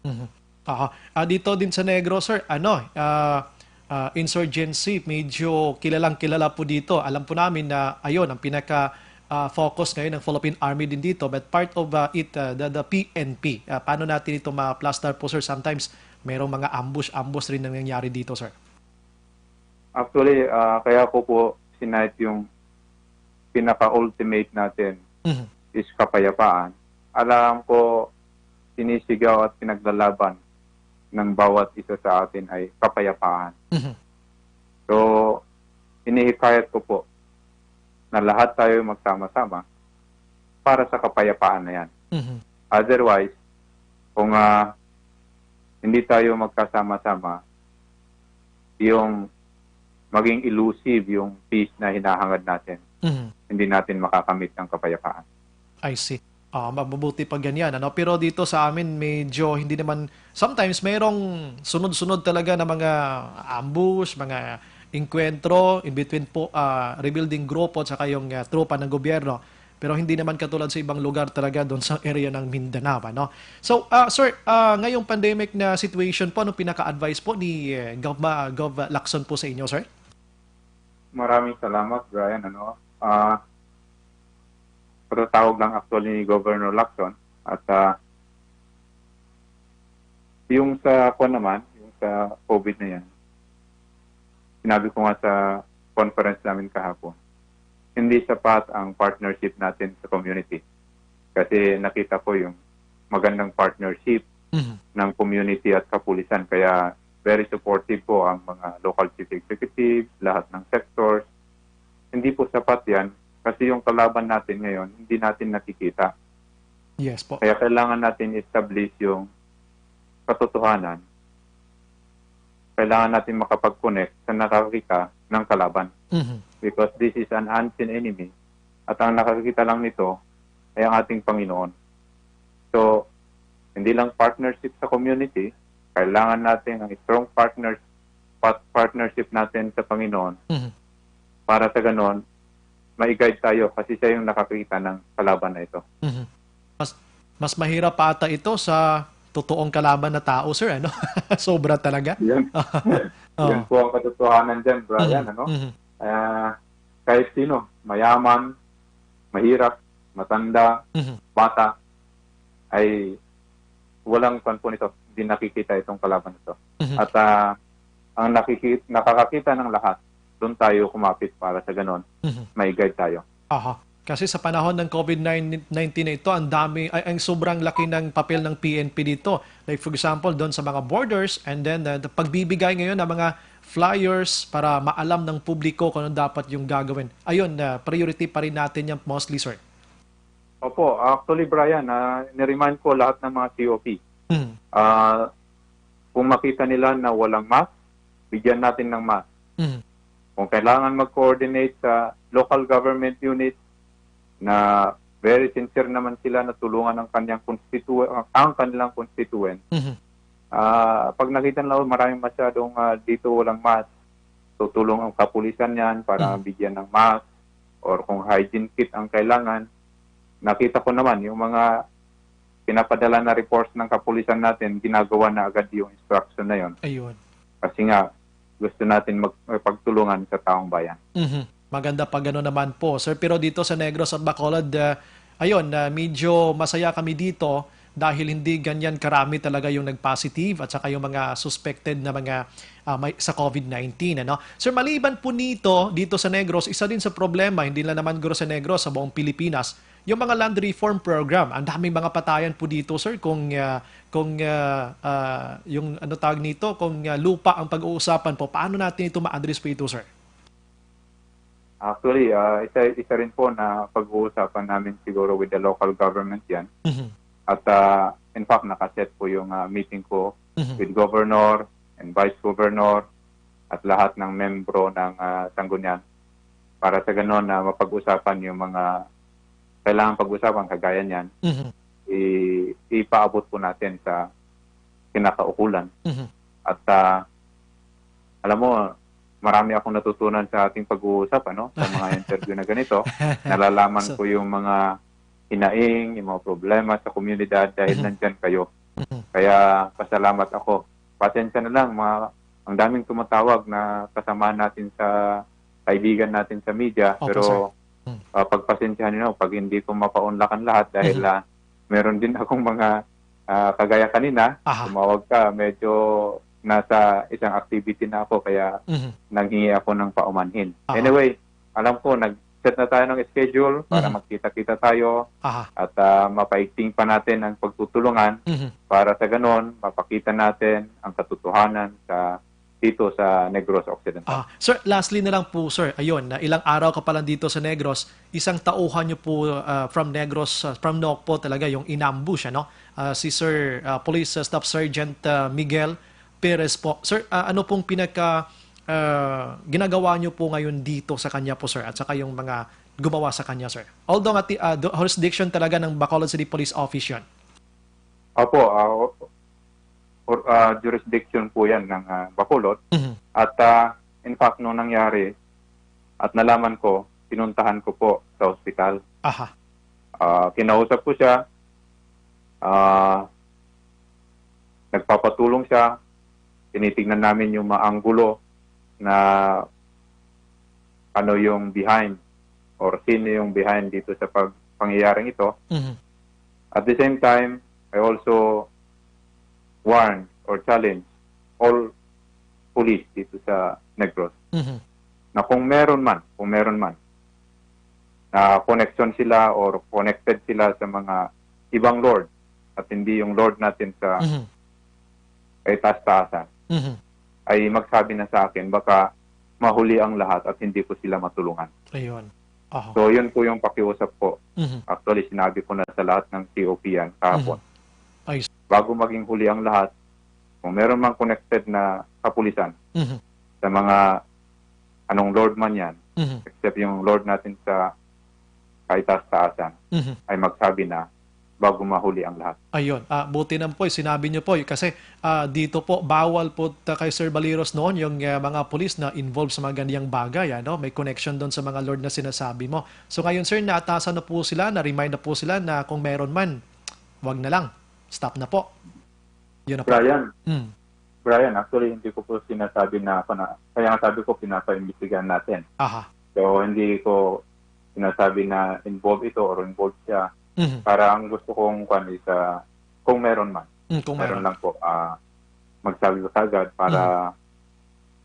Mhm. Aha. Ah, dito din sa Negros, sir, ano, ah, ah, insurgency, medyo kilalang-kilala po dito. Alam po namin na, ayun, ang pinaka, ah, focus ngayon ng Philippine Army din dito, but part of, ah, it, ah, the, the P N P. Ah, paano natin ito ma-plaster po, sir? Sometimes, merong mga ambush-ambush rin na nangyayari dito, sir. Actually, ah, kaya ko po sinight yung pinaka-ultimate natin Mhm. is kapayapaan. Alam ko, sinisigaw at pinaglalaban ng bawat isa sa atin ay kapayapaan. Mhm. So, inihikayat ko po na lahat tayo magsama-sama para sa kapayapaan na yan. Mhm. Otherwise, kung, ah, hindi tayo magkasama-sama, yung maging elusive yung peace na hinahangad natin, Mhm. hindi natin makakamit ang kapayapaan. I see. Ah, mabubuti pa ganyan, ano? Pero dito sa amin, medyo hindi naman, sometimes mayroong sunod-sunod talaga na mga ambush, mga engkwentro in between po, ah, rebelling grupo at saka yung, ah, tropa ng gobyerno. Pero hindi naman katulad sa ibang lugar talaga doon sa area ng Mindanao, ano? So, ah, sir, ah, ngayong pandemic na situation po, anong pinaka-advice po ni, eh, Gov, Ma- Gov Lacson po sa inyo, sir? Maraming salamat, Brian. Ano, ah, patatawag lang actually ni Governor Lacson. At ah, yung sa, kuwan naman, yung sa COVID na yan, sinabi ko nga sa conference namin kahapon, hindi sapat ang partnership natin sa community. Kasi nakita ko yung magandang partnership Mhm. ng community at kapulisan. Kaya very supportive po ang mga local chief executives, lahat ng sectors. Hindi po sapat yan kasi yung kalaban natin ngayon, hindi natin nakikita. Yes po. Kaya kailangan natin establish yung katotohanan. Kailangan natin makapag-connect sa nakakita ng kalaban. Mhm. Because this is an unseen enemy at ang nakakita lang nito ay ang ating Panginoon. So, hindi lang partnership sa community, kailangan natin ang strong partners, pat- partnership natin sa Panginoon Mhm. para sa ganon, ma-guide tayo kasi siya yung nakakita ng kalaban na ito. Mhm. Mas, mas mahirap pa ata ito sa totoong kalaban na tao, sir, ano? Sobra talaga. Yan, Oh. yan po ang katotohanan dyan, Brian. Mhm. Ano? Mhm. Ah, kahit sino, mayaman, mahirap, matanda, Mhm. bata, ay walang kwan po nito, hindi nakikita itong kalaban nito. Mhm. At ah, ang nakikita, nakakakita ng lahat, doon tayo kumapit para sa ganon, Mhm. ma-guide tayo. Aha. Kasi sa panahon ng COVID nineteen na ito, ang dami, ay, ang sobrang laki ng papel ng P N P dito. Like for example, doon sa mga borders, and then uh, pagbibigay ngayon ng mga flyers para maalam ng publiko kung ano dapat yung gagawin. Ayun, uh, priority pa rin natin yan mostly, sir. Opo, actually, Brian, ah, niremind ko lahat ng mga C O P. Mhm. Ah, kung makita nila na walang mask, bigyan natin ng mask. Mhm. Kung kailangan mag-coordinate sa local government unit na very sincere naman sila na tulungan ang kanyang constitu- ang kanilang constituent. Mhm. Ah, pag nakita nila, "Oh, maraming masyadong ah, dito walang mask," tutulong ang kapulisan niyan para Mhm. bigyan ng mask or kung hygiene kit ang kailangan. Nakita ko naman yung mga pinapadala na reports ng kapulisan natin, ginagawa na agad yung instruction na yon. Ayun. Kasi nga, gusto natin mag- pagtulungan sa taong bayan. Mhm. Maganda pa gano'n naman po, sir. Pero dito sa Negros at Bacolod, ah, ayun, ah, medyo masaya kami dito dahil hindi ganyan karami talaga yung nag-positive at saka yung mga suspected na mga ah, may, sa COVID nineteen. Ano? Sir, maliban po nito, dito sa Negros, isa din sa problema, hindi lang naman guro sa Negros, sa buong Pilipinas, yung mga land reform program. Ang daming mga patayan po dito, sir, kung, ah, kung ah, ah, yung ano tawag nito, kung ah, lupa ang pag-uusapan po, paano natin ito ma-address po ito, sir? Actually, ah, isa, isa rin po na pag-uusapan namin siguro with the local government yan. Mhm. At ah, in fact, nakaset po yung ah, meeting ko Mhm. with governor and vice governor at lahat ng membro ng ah, sanggunian para sa ganon na mapag-usapan yung mga kailangan pag-usapan kagaya niyan, Mhm. i- ipaabot po natin sa kinakaukulan. Mhm. At ah, alam mo, marami akong natutunan sa ating pag-uusap, ano, sa mga interview na ganito. Nalalaman So- ko yung mga hinaing, yung mga problema sa komunidad dahil Mhm. nandyan kayo. Mhm. Kaya pasalamat ako. Pasensya na lang, mga, ang daming tumatawag na kasama natin sa kaibigan natin sa media, Opo, pero sir. Hmm. ah, pagpasensyahan niyo pag hindi ko mapaunlakan lahat dahil Mhm. ah, meron din akong mga ah, kagaya kanina, Aha. tumawag ka, medyo nasa isang activity na ako kaya Mhm. nanghingi ako ng paumanhin. Aha. Anyway, alam ko nag-set na tayo ng schedule para Mhm. magkita-kita tayo Aha. at ah, mapaigting pa natin ang pagtutulungan Mhm. para sa ganon mapakita natin ang katotohanan sa dito sa Negros Occidental. Ah, sir, lastly na lang po, sir. Ayun, na ilang araw ka pa lang dito sa Negros, isang tauhan niyo po ah, from Negros, ah, from Nocpo talaga yung inambush, ano? Ah, si Sir ah, Police ah, Staff Sergeant ah, Miguel Perez po. Sir, ah, ano pong pinaka ah, ginagawa niyo po ngayon dito sa kanya po, sir, at saka yung mga gumawa sa kanya, sir? Although nga ti-, ah, do-, jurisdiction talaga ng Bacolod City Police Office yun. Opo, ah, or, or, ah, jurisdiction po yan ng ah, Bacolod. Mhm. At ah, in fact, nung nangyari at nalaman ko, pinuntahan ko po sa ospital. Aha. Ah, kinausap ko siya, ah, nagpapatulong siya, tinitingnan namin yung mga anggulo na ano yung behind or sino yung behind dito sa pag pangyayaring ito. Mhm. At the same time, I also warn or challenge all police dito sa Negros Mhm. na kung meron man, kung meron man na connection sila or connected sila sa mga ibang lord at hindi yung lord natin sa Mhm. kay taas-taasan, Mhm. ay magsabi na sa akin, baka mahuli ang lahat at hindi ko sila matulungan. Ayun. Aha. So, yun po yung pakiusap ko. Mhm. Actually, sinabi ko na sa lahat ng C O P yan kahapon. I see. Bago maging huli ang lahat, kung meron mang connected na kapulisan Mhm. sa mga anong lord man yan, Mhm. except yung lord natin sa kaitaas-taasan, Mhm. ay magsabi na bago mahuli ang lahat. Ayun, ah, buti naman po, eh, sinabi niyo po, eh, kasi ah, dito po, bawal po ta kay Sir Baliros noon yung ah, mga pulis na involved sa mga ganiyang bagay, ano? May connection doon sa mga lord na sinasabi mo. So ngayon, sir, naatasan na po sila, na-remind na po sila na kung meron man, wag na lang. Stop na po. Yun na po. Brian, Mm. Brian, actually, hindi ko po sinasabi na ako na, kaya nga sabi ko, pinapaimbestigahan natin. Aha. So, hindi ko sinasabi na involved ito or involved siya. Mhm. Para ang gusto kong kwan is, ah, kung meron man. Mm, kung Meron meron. lang po, ah, magsabi ko agad para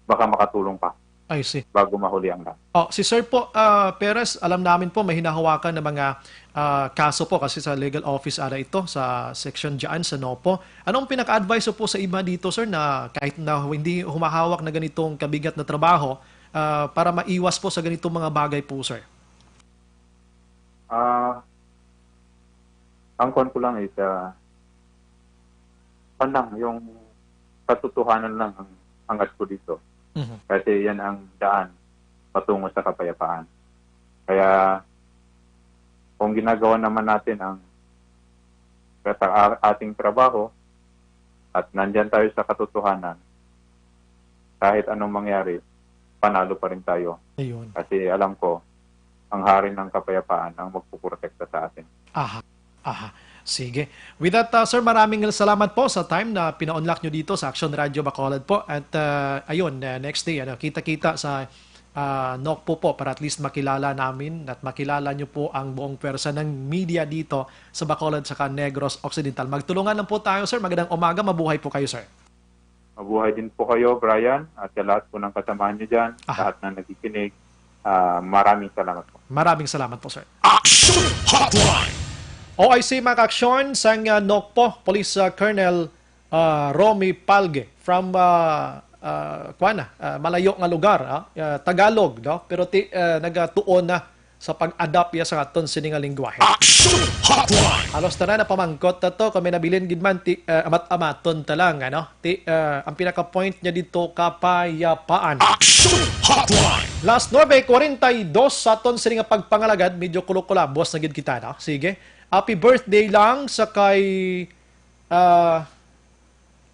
baka makatulong pa I see. bago mahuli ang lahat. Oh, si Sir po, ah, Perez, alam namin po may hinahawakan na mga ah, kaso po kasi sa legal office ara ito sa section diyan sa NOPO. Anong pinaka-advice po sa iba dito, sir, na kahit na hindi humahawak na ganitong kabigat na trabaho, ah, para maiwas po sa ganitong mga bagay po, sir? Ah, ang kwan ko lang is, ah, kwan lang, yung katotohanan lang ang angas ko dito. Mhm. Kasi yan ang daan patungo sa kapayapaan. Kaya kung ginagawa naman natin ang kata- ating trabaho at nandyan tayo sa katotohanan, kahit anong mangyari, panalo pa rin tayo. Ayun. Kasi alam ko, ang hari ng kapayapaan ang magpuprotekta sa atin. Aha. Aha. Sige. With that, uh, sir, maraming salamat po sa time na pina-unlock nyo dito sa Action Radio Bacolod po. At uh, ayun, uh, next day, ano, kita-kita sa uh, NOCPO po para at least makilala namin at makilala nyo po ang buong pwersa ng media dito sa Bacolod saka Negros Occidental. Magtulungan lang po tayo, sir. Magandang umaga. Mabuhay po kayo, sir. Mabuhay din po kayo, Brian, at sa lahat po ng kasamahan niyo dyan, Aha. lahat na nakikinig. Ah, maraming salamat po. Maraming salamat po, sir. Action Hotline. O I C, mga ka-aksyon, sang uh, NOCPO, Police uh, Colonel uh, Romy Palge from uh, uh, kuwan na, uh, malayo nga lugar, ah, uh, Tagalog, no? Pero ti, uh, nagatuon na sa pag-adapt iya sa aton sini nga lingwahe. Action Hotline. Halos tanan na pamangkot na to, kung may nabilin gid man, ti, uh, amat-amaton ta lang, ano? Ti, uh, ang pinaka-point niya dito, kapayapaan. Action Hotline. Las nuebe cuarenta y dos sa aton sini nga pagpangalagad, medyo kulukulabos na gid kita, no? Sige. Happy birthday lang sa kay, ah,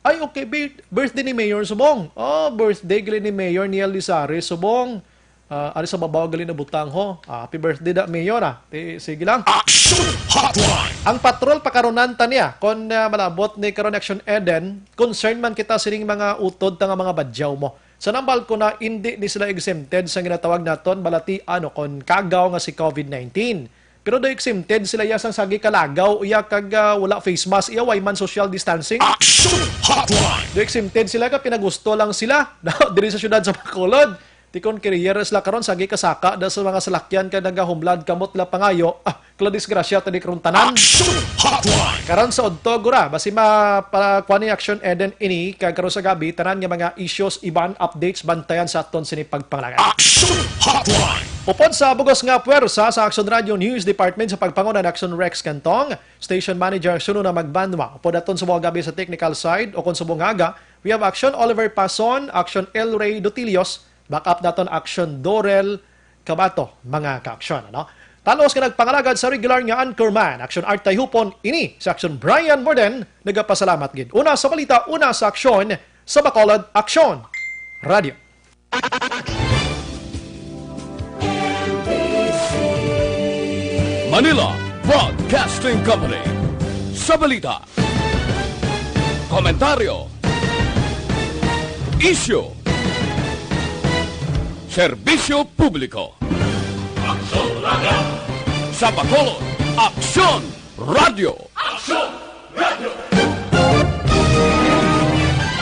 ay, okay, bir- birthday ni Mayor Subong. Oh, birthday gali ni Mayor Neil Lizarre Subong. Ah, ari sa babaw gali na butang ho. Ah, happy birthday da, Mayor, ah. Ti, sige lang. Action Hotline. Ang patrol pakarunan ta niya kon ah, malabot ni karon Action Eden, concern man kita sining mga utod ta nga mga badyaw mo. Sa nambal ko na indi ni sila exempted sa ginatawag naton balatian o kon kagaw nga si COVID nineteen. Pero do exempted sila iya sang sagi kalagaw iya kag ah, wala face mask iya way man social distancing. Action Hotline. Do exempted sila ka pinagusto lang sila diri sa syudad sa Bacolod. Ti kon carrier sila karon sagi kasaka da sa mga salakyan kag nagahumlad kamot la pangayo. Ah, kala disgrasya tadi karon tanan. Action Hotline. Karon sa udto gura basi mapakuha ni Action Eden ini kag karon sa gabi tanan nga mga issues iban updates bantayan sa aton sini pagpangalagad. Action Hotline. Upod sa bugos nga puwersa sa Action Radio News Department sa pagpanguna ni Action Rex Cantong, Station Manager Suno na Magbanwa, upod aton subong gabi sa technical side o kon subong aga, We have Action Oliver Pason, Action El Rey Dutilios, back up naton Action Dorel Kabato, mga ka-aksyon, ano? Talos nga nagpangalagad sa regular nga anchorman, Action Art Tayhupon, ini sa Action Brian Morden, nagapasalamat gid. Una sa balita, una sa aksyon, sa Bacolod, Aksyon Radio. Manila Broadcasting Company. Sa balita, komentaryo, isyu, serbisyo publiko. Aksyon Radio. Sa Bacolod, Aksyon Radio. Aksyon Radio.